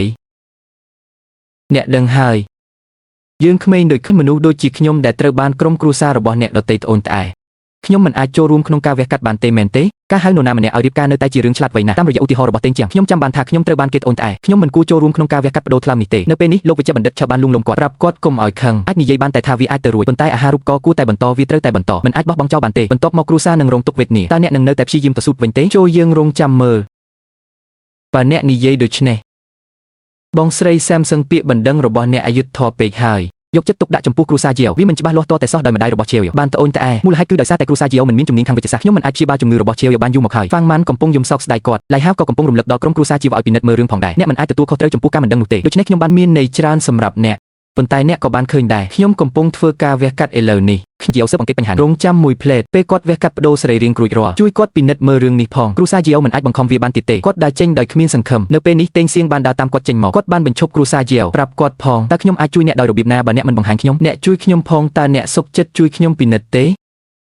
អ្នកដឹងហើយយើងក្មេងដូចមនុស្សដូចជាខ្ញុំដែលត្រូវបានក្រុមគ្រួសាររបស់អ្នកដទៃត្អូញត្អែខ្ញុំមិនអាចចូលរួមក្នុងការវះកាត់បានទេមែនទេការហៅនរណាម្នាក់ឲ្យរៀបការនៅតែជារឿងឆ្លាតវៃណាស់តាមរយៈឧទាហរណ៍របស់តេងជាងខ្ញុំចាំបានថាខ្ញុំត្រូវបានគេត្អូញត្អែខ្ញុំមិនគួរចូលរួមក្នុងការវះកាត់បដូរថ្លើមនេះទេនៅពេលនេះលោកវិជ្ជបណ្ឌិតឆើបានលួងលោមគាត់ប្រាប់គាត់កុំឲ្យខឹងអាចនិយាយបានតែថាវាអាចទៅរួចប៉ុន្តែអាហារូបករណ៍គួរតែបន្តវាត្រូវតែបន្តមិនអាចបោះបង់ចោលបានទេបន្ទាប់មកគ្រួសារនឹងរងទុក្ខវេទនាតើអ្នកនឹងនៅតែព្យាយាមទៅស៊ូវិញទេចូលយើងរងចាំមើលបើអ្នកនិយាយដូច្នេះបងស្រី Samsung ពាក្យបណ្ដឹងរបស់អ្នកអយុត្តិធម៌ពេកហើយយកចិត្តទុកដាក់ចំពោះគ្រួសារជាវវាមិនច្បាស់លាស់តតែសោះដោយម្ដាយរបស់ជាវបានត្អូញត្អែមូលហេតុគឺដោយសារតែគ្រួសារជាវមិនមានជំនាញខាងវិទ្យាសាស្ត្រខ្ញុំមិនអាចព្យាបាលជំងឺរបស់ជាវបានយូរមកហើយហ្វាងម៉ាន់កំពុងយំសោកស្ដាយគាត់ឡៃហាវក៏កំពុងរំលឹកដល់ក្រុមគ្រួសារជាវឲ្យពិនិត្យមើលរឿងផងដែរអ្នកមិនអាចទទួលខុសត្រូវចំពោះការមិនដឹងនោះទេដូច្នេះខ្ញុំបានមានន័យច្រើនសម្រាប់អ្នកប៉ុន្តែអ្នកក៏បានឃើញដែរខ្ញុំកំពុងធ្វើការវះកាត់ឥឡូវនេះខ្ញុំជាស៊ើបអង្កេតបញ្ហារងចាំមួយផ្លេតពេលគាត់វះកាត់បដូរសរីរាង្គរួចរាល់ជួយគាត់ពិនិត្យមើលរឿងនេះផងគ្រួសារជាវមិនអាចបង្ខំវាបានទៀតទេគាត់ដើរចេញដោយគ្មានសង្ឃឹមនៅពេលនេះតេងសៀងបានដើរតាមគាត់ចេញមកគាត់បានបញ្ឈប់គ្រួសារជាវប្រាប់គាត់ផងតើខ្ញុំអាចជួយអ្នកដោយរបៀបណាបើអ្នកមិនបង្ហាញខ្ញុំអ្នកជួយខ្ញុំផងតើអ្នកសុខចិត្តជួយខ្ញុំពិនិត្យទេ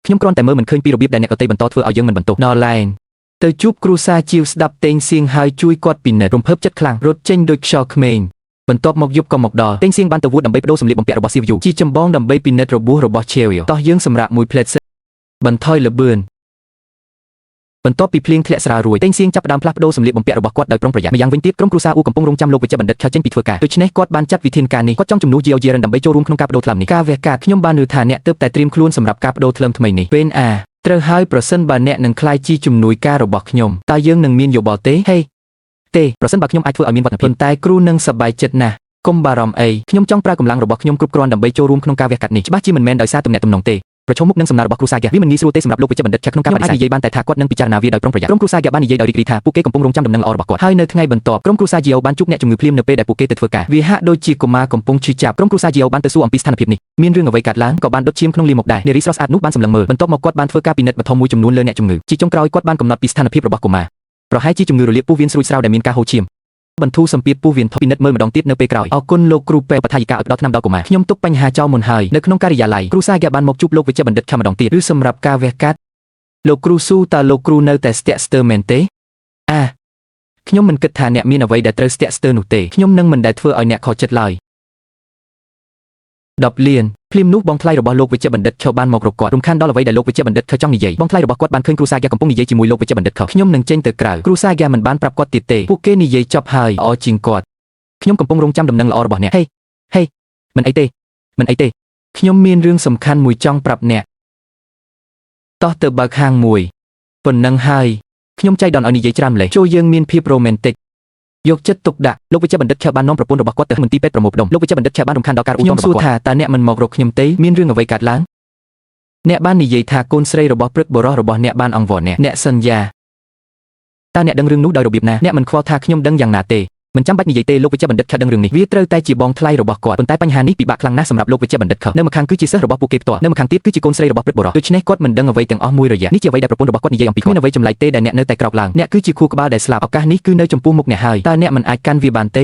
ខ្ញុំគ្រាន់តែមើលមិនឃើញពីរបៀបដែលអ្នកដទៃបន្តធ្វើឲ្យយើងមិនបន្ទោសណឡែនទៅជួបគ្រួសារជាវស្ដាប់តេងសៀងហើយជួយគាត់ពិនិត្យរំភើបចិត្តខ្លាំងរត់ចេញដូចខ្យល់ក្មេងបន្ទាប់មកយប់ក៏មកដល់តេងសៀងបានទៅវួតដើម្បីបដូរសម្លៀកបំពាក់របស់សៀវយូជាចម្បងដើម្បីពិនិត្យរបួសរបស់ឆេវតោះយើងសម្រាប់មួយផ្លែតសិនបន្ថយល្បឿនបន្ទាប់ពីភ្លៀងធ្លាក់ស្រាលរួចតេងសៀងចាប់ផ្ដើមផ្លាស់ប្ដូរសម្លៀកបំពាក់របស់គាត់ដោយប្រុងប្រយ័ត្នម្យ៉ាងវិញទៀតក្រុមគ្រួសារអ៊ូកំពុងរងចាំលោកវិជ្ជបណ្ឌិតឆើចេញពីធ្វើការដូច្នេះគាត់បានចាត់វិធានការនេះគាត់ចង់ជំនួសជាអូយេរិនដើម្បីចូលរួមក្នុងការបដូរថ្លើមនេះការវះកាត់ខ្ញុំបានឮថាអ្នកទើបតែត្រៀមខ្លួនសម្រាប់ការបដូរថ្លើមថ្មីនេះពេលអាត្រូវហើយប្រសិនបើអ្នកនឹងក្លាយជាជំនួយការរបស់ខ្ញុំតើយើងនឹងមានយោបល់ទេហេទេប្រសិនបើខ្ញុំអាចធ្វើឲ្យមានវឌ្ឍនភាពប៉ុន្តែគ្រូនឹងសប្បាយចិត្តណាស់កុំបារម្ភអីខ្ញុំចង់ប្រើកម្លាំងរបស់ខ្ញុំគ្រប់គ្រាន់ដើម្បីចូលរួមក្នុងការវះកាត់នេះច្បាស់ជាមិនមែនដោយសារទំនាក់ទំនងទេប្រឈមមុខនឹងសំណើរបស់គ្រួសារហ្គាវាមិនងាយស្រួលទេសម្រាប់លោកវិជ្ជបណ្ឌិតឆែកក្នុងការបដិសេធអាចនិយាយបានតែថាគាត់នឹងពិចារណាវាដោយប្រុងប្រយ័ត្នក្រុមគ្រួសារហ្គាបាននិយាយដោយរីករាយថាពួកគេកំពុងរងចាំដំណឹងល្អរបស់គាត់ហើយនៅថ្ងៃបន្ទាប់ក្រុមគ្រួសារជីអូបានជួបអ្នកជំងឺភ្លាមនៅពេលដែលពួកគេទៅធ្វើការវាហាក់ដូចជាកុមារកំពុងឈឺចាប់ក្រុមគ្រួសារជីអូបានទៅសួរអំពីស្ថានភាពនេះមានរឿងអ្វីកើតឡើងក៏បានដុតឈាមក្នុងលាមកដែរនារីស្រស់ស្អាតនោះបានសម្លឹងមើលបន្ទាប់មកគាត់បានធ្វើការពិនិត្យបឋមមួយចំនួនលើអ្នកជំងឺជាចុងក្រោយគាត់បានកំណត់ពីស្ថានភាពរបស់កុមារប្រហែលជាជំងឺរលាកពោះវៀនស្រួចស្រាវដែលមានការហូរឈាមបន្ធូរសម្ពាធពោះវៀនធំពិនិត្យមើលម្ដងទៀតនៅពេលក្រោយអរគុណលោកគ្រូពេទ្យបឋាយិកាឲ្យផ្ដល់ថ្នាំដល់កុមារខ្ញុំទុកបញ្ហាចោលមុនហើយនៅក្នុងការិយាល័យគ្រូសាហ្គាបានមកជួបលោកវិជ្ជបណ្ឌិតខំម្ដងទៀតឬសម្រាប់ការវះកាត់លោកគ្រូស៊ូតើលោកគ្រូនៅតែស្ទាក់ស្ទើរមែនទេអាខ្ញុំមិនគិតថាអ្នកមានអ្វីដែលត្រូវស្ទាក់ស្ទើរនោះទេខ្ញុំនឹងមិនដែលធ្វើឲ្យអ្នកខកចិត្តឡើយ10លានភ្លាមនោះបងថ្លៃរបស់លោកវិជ្ជបណ្ឌិតខបានមករកគាត់រំខានដល់អ្វីដែលលោកវិជ្ជបណ្ឌិតខចង់និយាយបងថ្លៃរបស់គាត់បានឃើញគ្រូសាហ្គាកំពុងនិយាយជាមួយលោកវិជ្ជបណ្ឌិតខខ្ញុំនឹងចេញទៅក្រៅគ្រូសាហ្គាមិនបានប្រាប់គាត់ទៀតទេពួកគេនិយាយចប់ហើយល្អជាងគាត់ខ្ញុំកំពុងរងចាំដំណឹងល្អរបស់អ្នកហេហេមិនអីទេមិនអីទេខ្ញុំមានរឿងសំខាន់មួយចង់ប្រាប់អ្នកតោះទៅបើកហាងមួយប៉ុណ្ណឹងហើយខ្ញុំចៃដន្យឲ្យនិយាយច្រើនម្លេះចូលយើងមានភាពរ៉ូមែនទិកយកចិត្តទុកដាក់លោកវិជ្ជបណ្ឌិតឆើបាននាំប្រពន្ធរបស់គាត់ទៅមន្ទីរពេទ្យប្រមូលផ្ដុំលោកវិជ្ជបណ្ឌិតឆើបានរំខានដល់ការអ៊ូខ្ញុំសួរថាតើអ្នកមិនមករកខ្ញុំទេមានរឿងអ្វីកើតឡើងអ្នកបាននិយាយថាកូនស្រីរបស់ព្រឹកបុរសរបស់អ្នកបានអង្វរអ្នកអ្នកសន្យាតើអ្នកដឹងរឿងនោះដោយរបៀបណាអ្នកមិនខ្វល់ថាខ្ញុំដឹងយ៉ាងណាទេមិនចាំបាច់និយាយទេលោកវិជ្ជបណ្ឌិតខដឹងរឿងនេះវាត្រូវតែជាបងថ្លៃរបស់គាត់ប៉ុន្តែបញ្ហានេះពិបាកខ្លាំងណាស់សម្រាប់លោកវិជ្ជបណ្ឌិតខនៅម្ខាងគឺជាសិស្សរបស់ពួកគេផ្ទាល់នៅម្ខាងទៀតគឺជាកូនស្រីរបស់ព្រឹកបុរសដូច្នេះគាត់មិនដឹងអ្វីទាំងអស់មួយរយៈនេះជាអ្វីដែលប្រពន្ធរបស់គាត់និយាយអំពីគាត់គ្មានអ្វីចម្លែកទេដែលអ្នកនៅតែក្រោកឡើងអ្នកគឺជាខួរក្បាលដែលស្លាប់ឱកាសនេះគឺនៅចំពោះមុខអ្នកហើយតើអ្នកមិនអាចកាន់វាបានទេ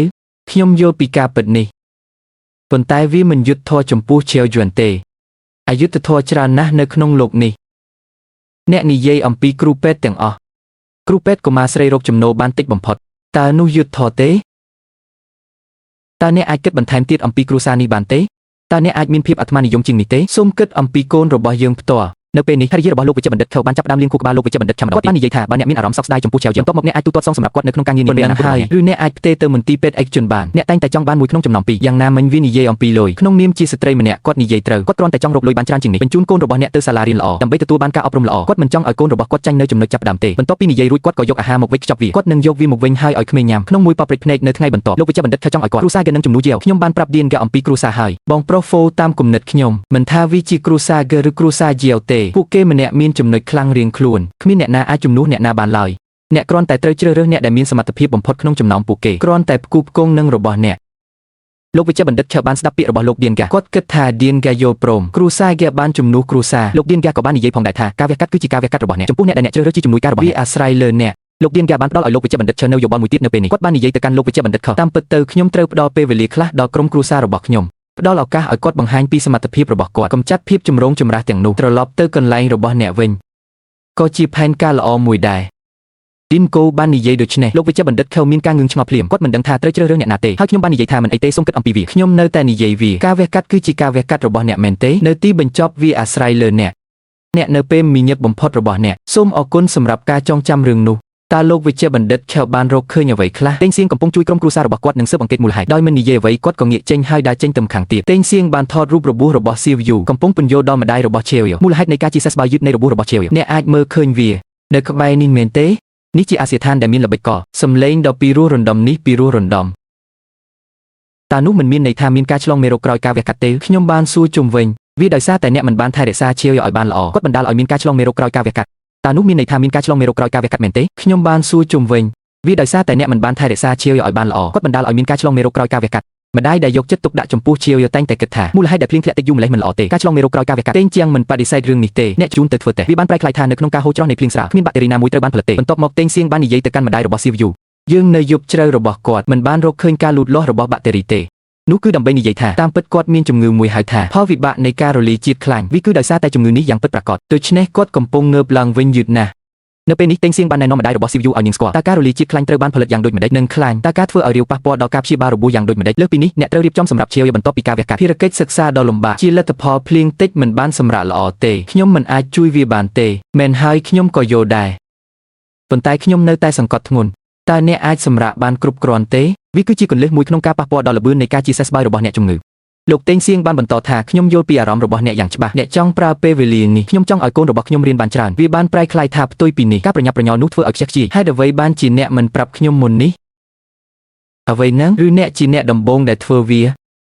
ខ្ញុំយល់ពីការពិតនេះប៉ុន្តែវាមិនយុត្តិធម៌ចំពោះឆៀវយួនទេអយុត្តិធម៌ច្រើនណាស់នៅក្នុងលោកនេះអ្នកនិយាយអំពីគ្រូពេទ្យទាំងអស់គ្រូពេទ្យកុមារស្រីរកចំណូលបានតិចបំផុតតើនោះយុត្តិធម៌ទេតើអ្នកអាចគិតបន្ថែមទៀតអំពីគ្រួសារនេះបានទេតើអ្នកអាចមានភាពអាត្មានិយមជាងនេះទេសូមគិតអំពីកូនរបស់យើងផ្ទាល់នៅពេលនេះភរិយារបស់លោកវិជ្ជបណ្ឌិតខបានចាប់ផ្ដើមលាងខួរក្បាលលោកវិជ្ជបណ្ឌិតចាំម្ដងគាត់បាននិយាយថាបើអ្នកមានអារម្មណ៍សោកស្ដាយចំពោះឆៅយើងបន្ទាប់មកអ្នកអាចទូទាត់សងសម្រាប់គាត់នៅក្នុងការងារនេះពេលអនាគតហើយឬអ្នកអាចផ្ទេរទៅមន្ទីរពេទ្យឯកជនបានអ្នកតែងតែចង់បានមួយក្នុងចំណោមពីរយ៉ាងណាមិញវានិយាយអំពីលុយក្នុងនាមជាស្ត្រីម្នាក់គាត់និយាយត្រូវគាត់គ្រាន់តែចង់រកលុយបានច្រើនជាងនេះបញ្ជូនកូនរបស់អ្នកទៅសាលារៀនល្អដើម្បីទទួលបានការអប់រំល្អគាត់មិនចង់ឲ្យកូនរបស់គាត់ចាញ់នៅចំណុចចាប់ផ្ដើមទេបន្ទាប់ពីនិយាយរួចគាត់ក៏យកអាហារមកវេចខ្ចប់វាគាត់នឹងយកវាមកវិញហើយឲ្យក្មេងញ៉ាំក្នុងមួយប៉ព្រិចភ្នែកនៅថ្ងៃបន្ទាប់លោកវិជ្ជបណ្ឌិតខចង់ឲ្យគាត់គ្រួសារគេនឹងជំនួសយាវខ្ញុំបានប្រាប់ឌៀនហ្គាអំពីគ្រួសារហើយបងប្រុសហ្វូតាមគំនិតខ្ញុំមិនថាវាជាគ្រួសារហ្គេឬគ្រួសារយាវទេពួកគេម្នាក់មានចំណុចខ្លាំងរៀងខ្លួនគ្មានអ្នកណាអាចជំនួសអ្នកណាបានឡើយអ្នកគ្រាន់តែត្រូវជ្រើសរើសអ្នកដែលមានសមត្ថភាពបំផុតក្នុងចំណោមពួកគេគ្រាន់តែផ្គូផ្គងនឹងរបស់អ្នកលោកវិជ្ជបណ្ឌិតឆើបានស្ដាប់ពាក្យរបស់លោកឌៀនហ្គាគាត់គិតថាឌៀនហ្គាយល់ព្រមគ្រួសារហ្គាបានជំនួសគ្រួសារលោកឌៀនហ្គាក៏បាននិយាយផងដែរថាការវះកាត់គឺជាការវះកាត់របស់អ្នកចំពោះអ្នកដែលអ្នកជ្រើសរើសជាជំនួយការរបស់អ្នកវាអាស្រ័យលើអ្នកលោកឌៀនហ្គាបានផ្ដល់ឲ្យលោកវិជ្ជបណ្ឌិតឆើនៅយោបល់មួយទៀតនៅពេលនេះគាត់បាននិយាយទៅកាន់លោកវិជ្ជបណ្ឌិតខតាមពិតទៅខ្ញុំត្រូវផ្ដល់ពេលវេលាខ្លះដល់ក្រុមគ្រួសាររបស់ខ្ញុំផ្ដល់ឱកាសឲ្យគាត់បង្ហាញពីសមត្ថភាពរបស់គាត់កម្ចាត់ភាពចម្រូងចម្រាសទាំងនោះត្រឡប់ទៅកន្លែងរបស់អ្នកវិញក៏ជាផែនការល្អមួយដែរឌៀ ឌីនកូបាននិយាយដូចនេះលោកវិជ្ជបណ្ឌិតខេវមានការងឿងឆ្ងល់ភ្លាមគាត់មិនដឹងថាត្រូវជ្រើសរើសអ្នកណាទេហើយខ្ញុំបាននិយាយថាមិនអីទេសូមគិតអំពីវាខ្ញុំនៅតែនិយាយវាការវះកាត់គឺជាការវះកាត់របស់អ្នកមែនទេនៅទីបញ្ចប់វាអាស្រ័យលើអ្នកអ្នកនៅពេលមីញឹកបំផុតរបស់អ្នកសូមអរគុណសម្រាប់ការចងចាំរឿងនោះតើលោកវិជ្ជបណ្ឌិតខេវបានរកឃើញអ្វីខ្លះតេងសៀងកំពុងជួយក្រុមគ្រួសាររបស់គាត់និងស៊ើបអង្កេតមូលហេតុដោយមិននិយាយអ្វីគាត់ក៏ងាកចេញហើយដើរចេញទៅម្ខាងទៀតតេងសៀងបានថតរូបរបួសរបស់សៀវយូកំពុងពន្យល់ដល់ម្ដាយរបស់ឆេវមូលហេតុនៃការជាសះស្បើយយឺតនៃរបួសរបស់ឆេវអ្នកអាចមើលឃើញវានៅក្បែរនេះមែនទេនេះជាអាសយដ្ឋានដែលមានល្បិចកលសំឡេងដ៏ពីរោះរណ្ដំនេះពីរោះរណ្ដំតើនោះមិនមានន័យថាមានការឆ្លងមេរោគក្រោយការវះកាត់ទេខ្ញុំបានសួរជុំវិញវាដោយសារតែអ្នកមិនបានថែរក្សាឆេវឲ្យបានល្អគាត់បណ្ដាលឲ្យមានការឆ្លងមេរោគក្រោយការវះកាត់តើនោះមានន័យថាមានការឆ្លងមេរោគក្រោយការវះកាត់មែនទេខ្ញុំបានសួរជុំវិញវាដោយសារតែអ្នកមិនបានថែរក្សាឆេវឲ្យបានល្អគាត់បណ្ដាលឲ្យមានការឆ្លងមេរោគក្រោយការវះកាត់ម្ដាយដែលយកចិត្តទុកដាក់ចំពោះឆេវតែងតែគិតថាមូលហេតុដែលភ្លៀងធ្លាក់តិចយូរម្លេះមិនល្អទេការឆ្លងមេរោគក្រោយការវះកាត់ទេជាងមិនបដិសេធរឿងនេះទេអ្នកជូនទៅធ្វើតេស្តវាបានប្រែក្លាយថានៅក្នុងការហូរច្រោះនៃភ្លៀងស្រាលគ្មានបាក់តេរីណាមួយត្រូវបានផលិតទេបន្ទាប់មកតេងសៀងបាននិយាយទៅកាន់ម្ដាយរបស់សៀវយូយើងនៅយប់ជ្រៅរបស់គាត់មិនបានរកឃើញការលូតលាស់របស់បាក់តេរីទេនោះគឺដើម្បីនិយាយថាតាមពិតគាត់មានជំងឺមួយហៅថាផលវិបាកនៃការរលាយជាតិខ្លាញ់វាគឺដោយសារតែជំងឺនេះយ៉ាងពិតប្រាកដដូច្នេះគាត់កំពុងងើបឡើងវិញយឺតណាស់នៅពេលនេះតេងសៀងបានណែនាំម្ដាយរបស់សៀវយូឲ្យនាងស្គាល់តើការរលាយជាតិខ្លាញ់ត្រូវបានផលិតយ៉ាងដូចម្តេចនិងខ្លាញ់តើការធ្វើឲ្យរាវប៉ះពាល់ដល់ការព្យាបាលរបួសយ៉ាងដូចម្តេចលើសពីនេះអ្នកត្រូវរៀបចំសម្រាប់ជាបន្ទាប់ពីការវះកាត់ភារកិច្ចសិក្សាដ៏លំបាកជាលទ្ធផលភ្លៀងតិចមិនបានសម្រាប់ល្អទេខ្ញុំមិនអាចជួយវាបានទេមែនហើយខ្ញុំក៏យល់ដែរប៉ុន្តែខ្ញុំនៅតែសង្កត់ធ្ងន់តើអ្នកអាចសម្រាកបានគ្រប់គ្រាន់ទេវាគឺជាគន្លឹះមួយក្នុងការប៉ះពាល់ដល់ល្បឿននៃការជាសះស្បើយរបស់អ្នកជំងឺលោកតេងសៀងបានបន្តថាខ្ញុំយល់ពីអារម្មណ៍របស់អ្នកយ៉ាងច្បាស់អ្នកចង់ប្រើពេលវេលានេះខ្ញុំចង់ឲ្យកូនរបស់ខ្ញុំរៀនបានច្រើនវាបានប្រែក្លាយថាផ្ទុយពីនេះការប្រញាប់ប្រញាល់នោះធ្វើឲ្យខ្ជះខ្ជាយហេតុអ្វីបានជាអ្នកមិនប្រាប់ខ្ញុំមុននេះអ្វីហ្នឹងឬអ្នកជាអ្នកដំបូងដែលធ្វើវា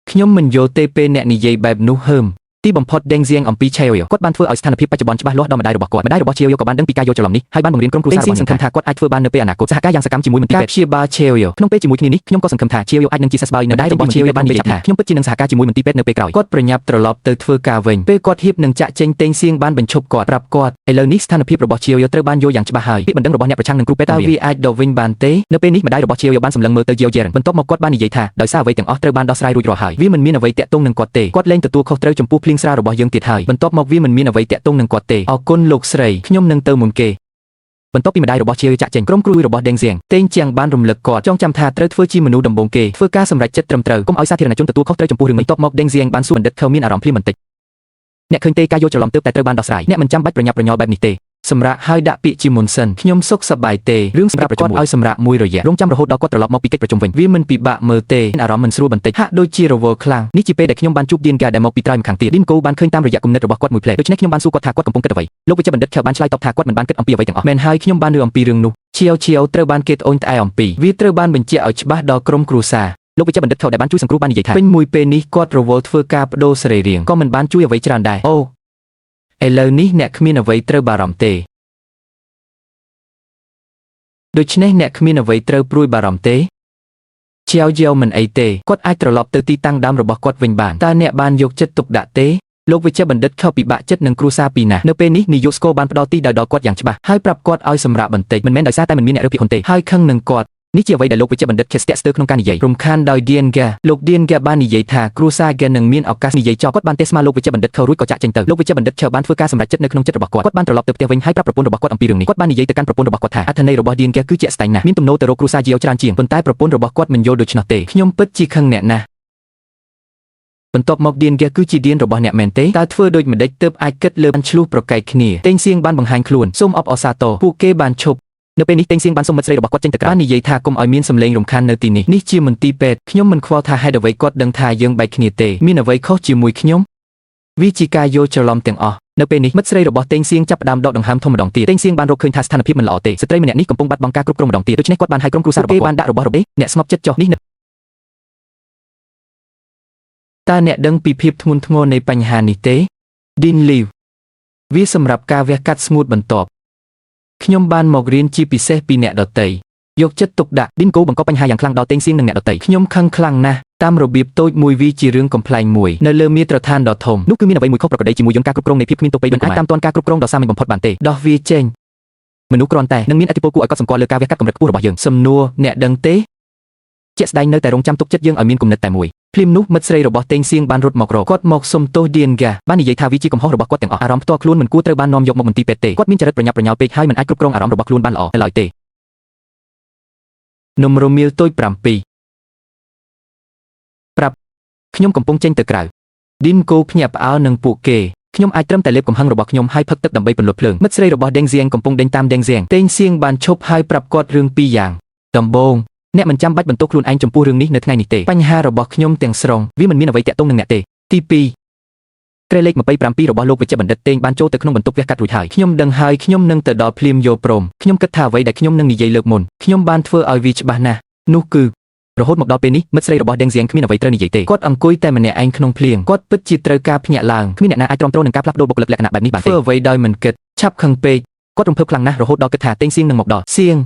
ខ្ញុំមិនយល់ទេពេលអ្នកនិយាយបែបនោះហឹមទីបំផុតដេងសៀងអំពីឆេវគាត់បានធ្វើឲ្យស្ថានភាពបច្ចុប្បន្នច្បាស់លាស់ដល់ម្ដាយរបស់គាត់ម្ដាយរបស់ឆេវក៏បានដឹងពីការយល់ច្រឡំនេះហើយបានបង្រៀនក្រុមគ្រួសាររបស់នាងសង្ឃឹមថាគាត់អាចធ្វើបាននៅពេលអនាគតសហការយ៉ាងសកម្មជាមួយមន្ទីរពេទ្យព្យាបាលឆេវក្នុងពេលជាមួយគ្នានេះខ្ញុំក៏សង្ឃឹមថាឆេវអាចនឹងជាសះស្បើយនៅម្ដាយរបស់ឆេវបាននិយាយថាខ្ញុំពិតជានឹងសហការជាមួយមន្ទីរពេទ្យនៅពេលក្រោយគាត់ប្រញាប់ត្រឡប់ទៅធ្វើការវិញពេលគាត់ហៀបនឹងចាក់ចេញតេងសៀងបានបញ្ឈប់គាត់ប្រាប់គាត់ឥឡូវនេះស្ថានភាពរបស់ឆេវត្រូវបានយល់យ៉ាងច្បាស់ហើយពាក្យបណ្ដឹងរបស់អ្នកប្រឆាំងនឹងគ្រូពេទ្យតើវាអាចដកវិញបានទេនៅពេលនេះម្ដាយរបស់ឆេវបានសម្លឹងមើលទៅយាវយេរបន្ទាប់មកគាត់បាននិយាយថាដោយសារអ្វីទាំងអស់ត្រូវបានដោះស្រាយរួចរាល់ហើយវាមិនមានអ្វីទាក់ទងនឹងគាត់ទេគាត់លែងទទួលខុសត្រូវចំពោះភ្លៀងស្រាលរបស់យើងទៀតហើយបន្ទាប់មកវាមិនមានអ្វីទាក់ទងនឹងគាត់ទេអរគុណលោកស្រីខ្ញុំនឹងទៅមុនគេបន្ទាប់ពីម្ដាយរបស់ជាចាក់ចេញក្រុមគ្រួរបស់ដេងសៀងតេងជាងបានរំលឹកគាត់ចងចាំថាត្រូវធ្វើជាមនុស្សដំបូងគេធ្វើការសម្រេចចិត្តត្រឹមត្រូវកុំឲ្យសាធារណជនទទួលខុសត្រូវចំពោះរឿងនេះបន្ទាប់មកដេងសៀងបានសួរបណ្ឌិតខេវមានអារម្មណ៍ភ្លាមបន្តិចអ្នកឃើញទេការយល់ច្រឡំទើបតែត្រូវបានដោះស្រាយអ្នកមិនចាំបាច់ប្រញាប់ប្រញាល់បែបនេះទេសម្រាប់ឲ្យដាក់ពាក្យជាមុនសិនខ្ញុំសុខសប្បាយទេរឿងសម្រាប់គាត់ឲ្យសម្រាប់មួយរយៈរងចាំរហូតដល់គាត់ត្រឡប់មកពីកិច្ចប្រជុំវិញវាមិនពិបាកមើលទេអារម្មណ៍មិនស្រួលបន្តិចហាក់ដូចជារវល់ខ្លាំងនេះជាពេលដែលខ្ញុំបានជួបឌៀនកាដែលមកពីត្រើយម្ខាងទៀតឌីនកូបានឃើញតាមរយៈគំនិតរបស់គាត់មួយផ្លែដូច្នេះខ្ញុំបានសួរគាត់ថាគាត់កំពុងគិតអ្វីលោកវិជ្ជបណ្ឌិតខេវបានឆ្លើយតបថាគាត់មិនបានគិតអំពីអ្វីទាំងអស់មែនហើយខ្ញុំបានឮអំពីរឿងនោះឈៀវឈៀវត្រូវបានគេត្អូញត្អែអំពីវាត្រូវបានបញ្ជាក់ឲ្យច្បាស់ដល់ក្រុមគ្រួសារលោកវិជ្ជបណ្ឌិតខេវដែលបានជួយសង្គ្រោះបាននិយាយថាពេញមួយពេលនេះគាត់រវល់ធ្វើការបដូរសរីរាង្គក៏មិនបានជួយអ្វីច្រើនដែរអូឥឡូវនេះអ្នកគ្មានអ្វីត្រូវបារម្ភទេដូច្នេះអ្នកគ្មានអ្វីត្រូវព្រួយបារម្ភទេជាវយាវមិនអីទេគាត់អាចត្រឡប់ទៅទីតាំងដើមរបស់គាត់វិញបានតើអ្នកបានយកចិត្តទុកដាក់ទេលោកវិជ្ជបណ្ឌិតខុសពិបាកចិត្តនឹងគ្រួសារពីរណាស់នៅពេលនេះនាយកស្គរបានផ្ដល់ទីដោយដល់គាត់យ៉ាងច្បាស់ហើយប្រាប់គាត់ឲ្យសម្រាកបន្តិចមិនមែនដោយសារតែមិនមានអ្នករើសភាគហ៊ុនទេហើយខឹងនឹងគាត់នេះជាអ្វីដែលលោកវិជ្ជបណ្ឌិតខេស្តាក់ស្ទើរក្នុងការនិយាយរំខានដោយឌៀនហ្គាលោកឌៀនហ្គាបាននិយាយថាគ្រួសារហ្គានឹងមានឱកាសនិយាយចប់គាត់បានទេសស្មាលោកវិជ្ជបណ្ឌិតខរួចក៏ចាក់ចេញទៅលោកវិជ្ជបណ្ឌិតឈើបានធ្វើការសម្រេចចិត្តនៅក្នុងចិត្តរបស់គាត់គាត់បានត្រឡប់ទៅផ្ទះវិញហើយប្រាប់ប្រពន្ធរបស់គាត់អំពីរឿងនេះគាត់បាននិយាយទៅកាន់ប្រពន្ធរបស់គាត់ថាអត្ថន័យរបស់ឌៀនហ្គាគឺជាក់ស្ដែងណាស់មានទំនោរទៅរកគ្រួសារយាវច្រើនជាងប៉ុន្តែប្រពន្ធរបស់គាត់មិនយល់ដូច្នោះទេខ្ញុំពិតជាខឹងអ្នកណាស់បន្ទាប់មកឌៀនហ្គាគឺជាឌៀនរបស់អ្នកមែនទេតើធ្វើដូចម្ដេចទើបអាចគិតលើបានឆ្លោះប្រកែកគ្នាតេងសៀងបានបង្ហាញខ្លួនសូមអបអរសាទរពួកគេបានឈប់នៅពេលនេះតេងសៀងបានសុំមិត្តស្រីរបស់គាត់ចេញទៅក្រៅបាននិយាយថាកុំឲ្យមានសម្លេងរំខាននៅទីនេះនេះជាមន្ទីរពេទ្យខ្ញុំមិនខ្វល់ថាហេតុអ្វីគាត់ដឹងថាយើងបែកគ្នាទេមានអ្វីខុសជាមួយខ្ញុំវាជាការយល់ច្រឡំទាំងអស់នៅពេលនេះមិត្តស្រីរបស់តេងសៀងចាប់ផ្ដើមដកដង្ហើមធំម្ដងទៀតតេងសៀងបានរកឃើញថាស្ថានភាពមិនល្អទេស្ត្រីម្នាក់នេះកំពុងបាត់បង់ការគ្រប់គ្រងម្ដងទៀតដូច្នេះគាត់បានហៅក្រុមគ្រួសាររបស់គាត់បានដាក់របស់របេអ្នកស្ងប់ចិត្តចុះនេះតើអ្នកដឹងពីភាពធ្ងន់ធ្ងរនៃបញ្ហានេះទេ Dean Liu វាសម្រាប់ការវះកាត់ស្ងួតបន្ទាប់ខ្ញុំបានមករៀនជាពិសេសពីអ្នកដទៃយកចិត្តទុកដាក់ឌីនកូបង្កបញ្ហាយ៉ាងខ្លាំងដល់តេងសៀងនិងអ្នកដទៃខ្ញុំខឹងខ្លាំងណាស់តាមរបៀបតូចមួយវាជារឿងកំប្លែងមួយនៅលើមាត្រដ្ឋានដ៏ធំនោះគឺមានអ្វីមួយខុសប្រក្រតីជាមួយយន្តការគ្រប់គ្រងនៃភាពគ្មានទោសពៃមិនអាចតាមទាន់ការគ្រប់គ្រងដ៏សាមញ្ញបំផុតបានទេដោះវាចេញមនុស្សគ្រាន់តែនឹងមានឥទ្ធិពលគួរឲ្យកត់សម្គាល់លើការវះកាត់កម្រិតខ្ពស់របស់យើងសំណួរអ្នកដឹងទេជាក់ស្ដែងនៅតែរងចាំទុកចិត្តយើងឲ្យមានគំនិតតែមួយភ្លាមនោះមិត្តស្រីរបស់តេងសៀងបានរត់មករកគាត់មកសុំទោសឌៀនហ្គាបាននិយាយថាវាជាកំហុសរបស់គាត់ទាំងអស់អារម្មណ៍ផ្ទាល់ខ្លួនមិនគួរត្រូវបាននាំយកមកមន្ទីរពេទ្យទេគាត់មានចរិតប្រញាប់ប្រញាល់ពេកហើយមិនអាចគ្រប់គ្រងអារម្មណ៍របស់ខ្លួនបានល្អនៅឡើយទេ នំរមៀលតូច7ប្រាប់ខ្ញុំកំពុងចេញទៅក្រៅឌីនគោភ្ញាក់ផ្អើលនឹងពួកគេខ្ញុំអាចត្រឹមតែលេបកំហឹងរបស់ខ្ញុំហើយផឹកទឹកដើម្បីពន្លត់ភ្លើងមិត្តស្រីរបស់ដេងសៀងកំពុងដេញតាមដេងសៀងតេងសៀងបានឈប់ហើយប្រាប់គាត់រឿងពីរយ៉ាងដំបូងអ្នកមិនចាំបាច់បន្ទោសខ្លួនឯងចំពោះរឿងនេះនៅថ្ងៃនេះទេបញ្ហារបស់ខ្ញុំទាំងស្រុងវាមិនមានអ្វីទាក់ទងនឹងអ្នកទេទី2ក្រេលេខ27របស់លោកវិជ្ជបណ្ឌិតតេងបានចូលទៅក្នុងបន្ទប់វះកាត់រួចហើយខ្ញុំដឹងហើយខ្ញុំនឹងទៅដល់ភ្លាមយល់ព្រមខ្ញុំគិតថាអ្វីដែលខ្ញុំនឹងនិយាយលើកមុនខ្ញុំបានធ្វើឲ្យវាច្បាស់ណាស់នោះគឺរហូតមកដល់ពេលនេះមិត្តស្រីរបស់ដេងសៀងគ្មានអ្វីត្រូវនិយាយទេគាត់អង្គុយតែម្នាក់ឯងក្នុងភ្លៀងគាត់ពិតជាត្រូវការភ្ញាក់ឡើងគ្មានអ្នកណាអាចទ្រាំទ្រនឹងការផ្លាស់ប្ដូរបុគ្គលិកលក្ខណៈបែបនេះបានទេធ្វើអ្វីដោយមិនគិតឆាប់ខឹងពេកគាត់រំភើបខ្លាំងណាស់រហូតដល់គិតថាតេងសៀងនឹងមកដល់សៀង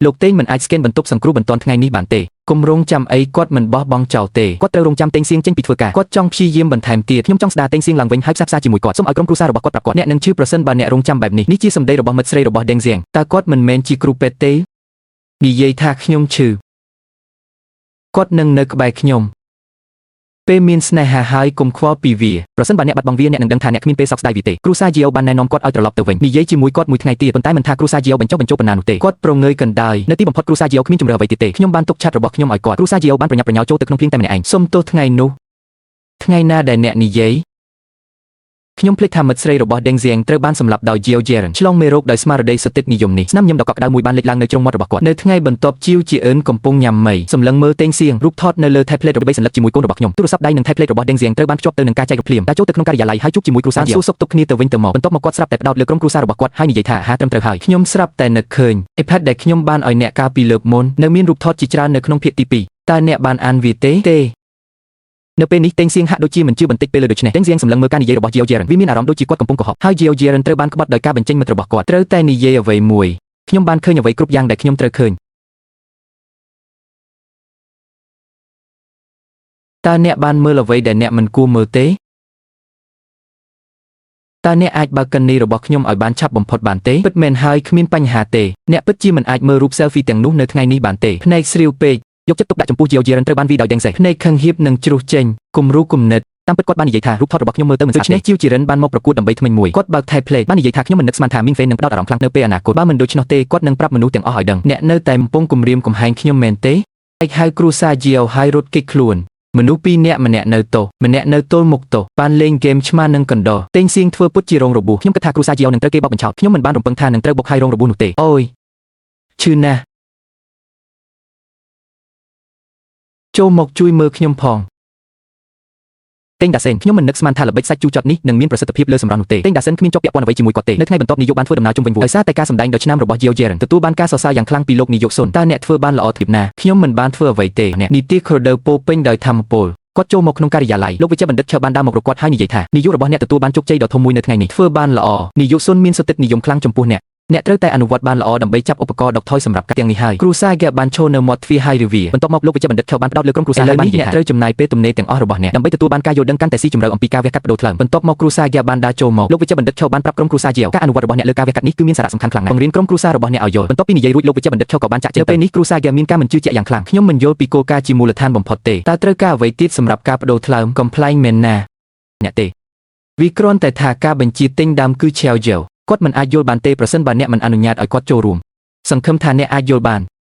លោកតេងមិនអាចស្កេនបន្ទប់សង្គ្រោះបន្ទាន់ថ្ងៃនេះបានទេគុំរងចាំអីគាត់មិនបោះបង់ចោលទេគាត់ត្រូវរងចាំតេងសៀងចេញពីធ្វើការគាត់ចង់ព្យាយាមបន្ថែមទៀតខ្ញុំចង់ស្ដារតេងសៀងឡើងវិញហើយផ្សះផ្សាជាមួយគាត់សូមឲ្យក្រុមគ្រួសាររបស់គាត់ប្រាប់គាត់អ្នកនឹងឈឺប្រសិនបើអ្នករងចាំបែបនេះនេះជាសម្ដីរបស់មិត្តស្រីរបស់ដេងសៀងតើគាត់មិនមែនជាគ្រូពេទ្យទេនិយាយថាខ្ញុំឈឺគាត់នឹងនៅក្បែរខ្ញុំពេលមានស្នេហាហើយកុំខ្វល់ពីវាប្រសិនបើអ្នកបាត់បង់វាអ្នកនឹងដឹងថាអ្នកគ្មានពេលសោកស្ដាយវាទេគ្រួសារយីអូបានណែនាំគាត់ឲ្យត្រឡប់ទៅវិញនិយាយជាមួយគាត់មួយថ្ងៃទៀតប៉ុន្តែមិនថាគ្រួសារយីអូបញ្ចុះបញ្ចូលប៉ុណ្ណានោះទេគាត់ប្រងើយកណ្ដាយនៅទីបំផុតគ្រួសារយីអូគ្មានជម្រើសអ្វីទៀតទេខ្ញុំបានទុកឆាត់របស់ខ្ញុំឲ្យគាត់គ្រួសារយីអូបានប្រញាប់ប្រញាល់ចូលទៅក្នុងភ្លៀងតែម្នាក់ឯងសុំទោសថ្ងៃនោះថ្ងៃណាដែលអ្នកនិយាយខ្ញុំភ្លេចថាមិត្តស្រីរបស់ដេងសៀងត្រូវបានសម្លាប់ដោយ Gio Jeren ឆ្លងមេរោគដោយស្មារតីសតិនិយមនេះស្នាមញញឹមដ៏កក់ក្ដៅមួយបានលេចឡើងនៅជ្រុងមាត់របស់គាត់នៅថ្ងៃបន្ទាប់ជីវជាអឿនកំពុងញ៉ាំមីសម្លឹងមើលតេងសៀងរូបថតនៅលើ tablet របស់សន្លឹកជាមួយកូនរបស់ខ្ញុំទូរស័ព្ទដៃនិង tablet របស់ដេងសៀងត្រូវបានភ្ជាប់ទៅនឹងការចែករូបភ្លាមតែចូលទៅក្នុងការិយាល័យហើយជួបជាមួយគ្រួសារសួរសុខទុក្ខគ្នាទៅវិញទៅមកបន្ទាប់មកគាត់ស្រាប់តែផ្ដោតលើក្រុមគ្រួសាររបស់គាត់ហើយនិយាយថាហាត្រឹមត្រូវហើយខ្ញុំស្រាប់តែនឹកឃើញ iPad ដែលខ្ញុំបានឲ្យអ្នកកាលពីលើកមុននៅមានរូបថតជាច្រើននៅក្នុងភាគទី2តើអ្នកបានអានវាទេទេនៅពេលនេះតេងសៀងហាក់ដូចជាមិនជឿបន្តិចពេលលើដូច្នេះតេងសៀងសម្លឹងមើលការនិយាយរបស់ Gio Jeren វាមានអារម្មណ៍ដូចជាគាត់កំពុងកុហកហើយ Gio Jeren ត្រូវបានក្បត់ដោយការបញ្ចេញមិត្តរបស់គាត់ត្រូវតែនិយាយអ្វីមួយខ្ញុំបានឃើញអ្វីគ្រប់យ៉ាងដែលខ្ញុំត្រូវឃើញតើអ្នកបានមើលអ្វីដែលអ្នកមិនគួរមើលទេតើអ្នកអាចបើកកិននីរបស់ខ្ញុំឲ្យបានឆាប់បំផុតបានទេពិតមែនហើយគ្មានបញ្ហាទេអ្នកពិតជាមិនអាចមើលរូប selfie ទាំងនោះនៅថ្ងៃនេះបានទេភ្នែកស្រាវពេកយកចិត្តទុកដាក់ចំពោះ Gio Jeren ត្រូវបានវីដោយដេងសេះភ្នែកខឹងហៀបនិងជ្រុះចេញគំរូគំនិតតាមពិតគាត់បាននិយាយថារូបថតរបស់ខ្ញុំមើលទៅមិនស្អាតទេដូច្នេះជីវជីរិនបានមកប្រកួតដើម្បីថ្មិញមួយគាត់បើក tablet បាននិយាយថាខ្ញុំមិននឹកស្មានថាមីងហ្វេននឹងផ្ដោតអារម្មណ៍ខ្លាំងនៅពេលអនាគតបើមិនដូច្នោះទេគាត់នឹងប្រាប់មនុស្សទាំងអស់ឲ្យដឹងអ្នកនៅតែកំពុងគំរាមកំហែងខ្ញុំមែនទេឯកហៅគ្រួសារ Gio ហើយរត់គេចខ្លួនមនុស្សពីរនាក់ម្នាក់នៅទោសម្នាក់នៅទល់មុខទោសបានលេងហ្គេមឆ្មានិងកណ្ដុរតេងសៀងធ្វើពុតជារងរបួសខ្ញុំគិតថាគ្រួសារ Gio នឹងត្រូវគេបោកបញ្ឆោតខ្ញុំមិនបានរំពឹងថានឹងត្រូវបុកហើយរងរបួសនោះទេអូយឈឺណាស់ចូលមកជួយមើលខ្ញុំផងតេងដាសេនខ្ញុំមិននឹកស្មានថាល្បិចសាច់ជូរចត់នេះនឹងមានប្រសិទ្ធភាពលើសម្រស់នោះទេតេងដាសេនគ្មានជាប់ពាក់ព័ន្ធអ្វីជាមួយគាត់ទេនៅថ្ងៃបន្ទាប់នាយកបានធ្វើដំណើរជុំវិញវដោយសារតែការសម្ដែងដ៏ឆ្នើមរបស់ Gio Jeren ទទួលបានការសរសើរយ៉ាងខ្លាំងពីលោកនាយកសុនតើអ្នកធ្វើបានល្អធៀបណាខ្ញុំមិនបានធ្វើអ្វីទេអ្នកនីតិខរដូវពោពេញដោយធម្មពលគាត់ចូលមកក្នុងការិយាល័យលោកវិជ្ជបណ្ឌិតឈើបានដើរមករកគាត់ហើយនិយាយថានាយករបស់អ្នកទទួលបានជោគជ័យដ៏ធំមួយនៅថ្ងៃនេះធ្វើបានល្អនាយកសុនមានសុទិដ្ឋនិយមខ្លាំងចំពោះអ្នកអ្នកត្រូវតែអនុវត្តបានល្អដើម្បីចាប់ឧបករណ៍ដកថយសម្រាប់កាត់ទាំងនេះហើយគ្រួសារហ្គេបានឈរនៅមាត់ទ្វារហើយឬវាបន្ទាប់មកលោកវិជ្ជបណ្ឌិតខបានផ្ដោតលើក្រុមគ្រួសារហើយបាននិយាយថាអ្នកត្រូវចំណាយពេលទំនេរទាំងអស់របស់អ្នកដើម្បីទទួលបានការយល់ដឹងកាន់តែស៊ីជម្រៅអំពីការវះកាត់បដូរថ្លើមបន្ទាប់មកគ្រួសារហ្គេបានដើរចូលមកលោកវិជ្ជបណ្ឌិតខបានប្រាប់ក្រុមគ្រួសារជាការអនុវត្តរបស់អ្នកលើការវះកាត់នេះគឺមានសារៈសំខាន់ខ្លាំងណាស់បង្រៀនក្រុមគ្រួសាររបស់អ្នកឲ្យយល់បន្ទាប់ពីនិយាយរួចលោកវិជ្ជបណ្ឌិតខក៏បានចាក់ចេញទៅពេលនេះគ្រួសារហ្គេមានការមិនជឿជាក់យ៉ាងខ្លាំងខ្ញុំមិនយល់ពីគោលការណ៍ជាមូលដ្ឋានបំផុតទេតើត្រូវការអ្វីទៀតសម្រាប់ការបដូរថ្លើមកំ pl ែងមែនណាអ្នកទេវាគ្រាន់តែថាការបញ្ជាទិញដើមគឺឆាវយ៉ូគាត់មិនអាចយល់បានទេប្រសិនបើអ្នកមិនអនុញ្ញាតឲ្យគាត់ចូលរួមសង្ឃឹមថាអ្នកអាចយល់បាន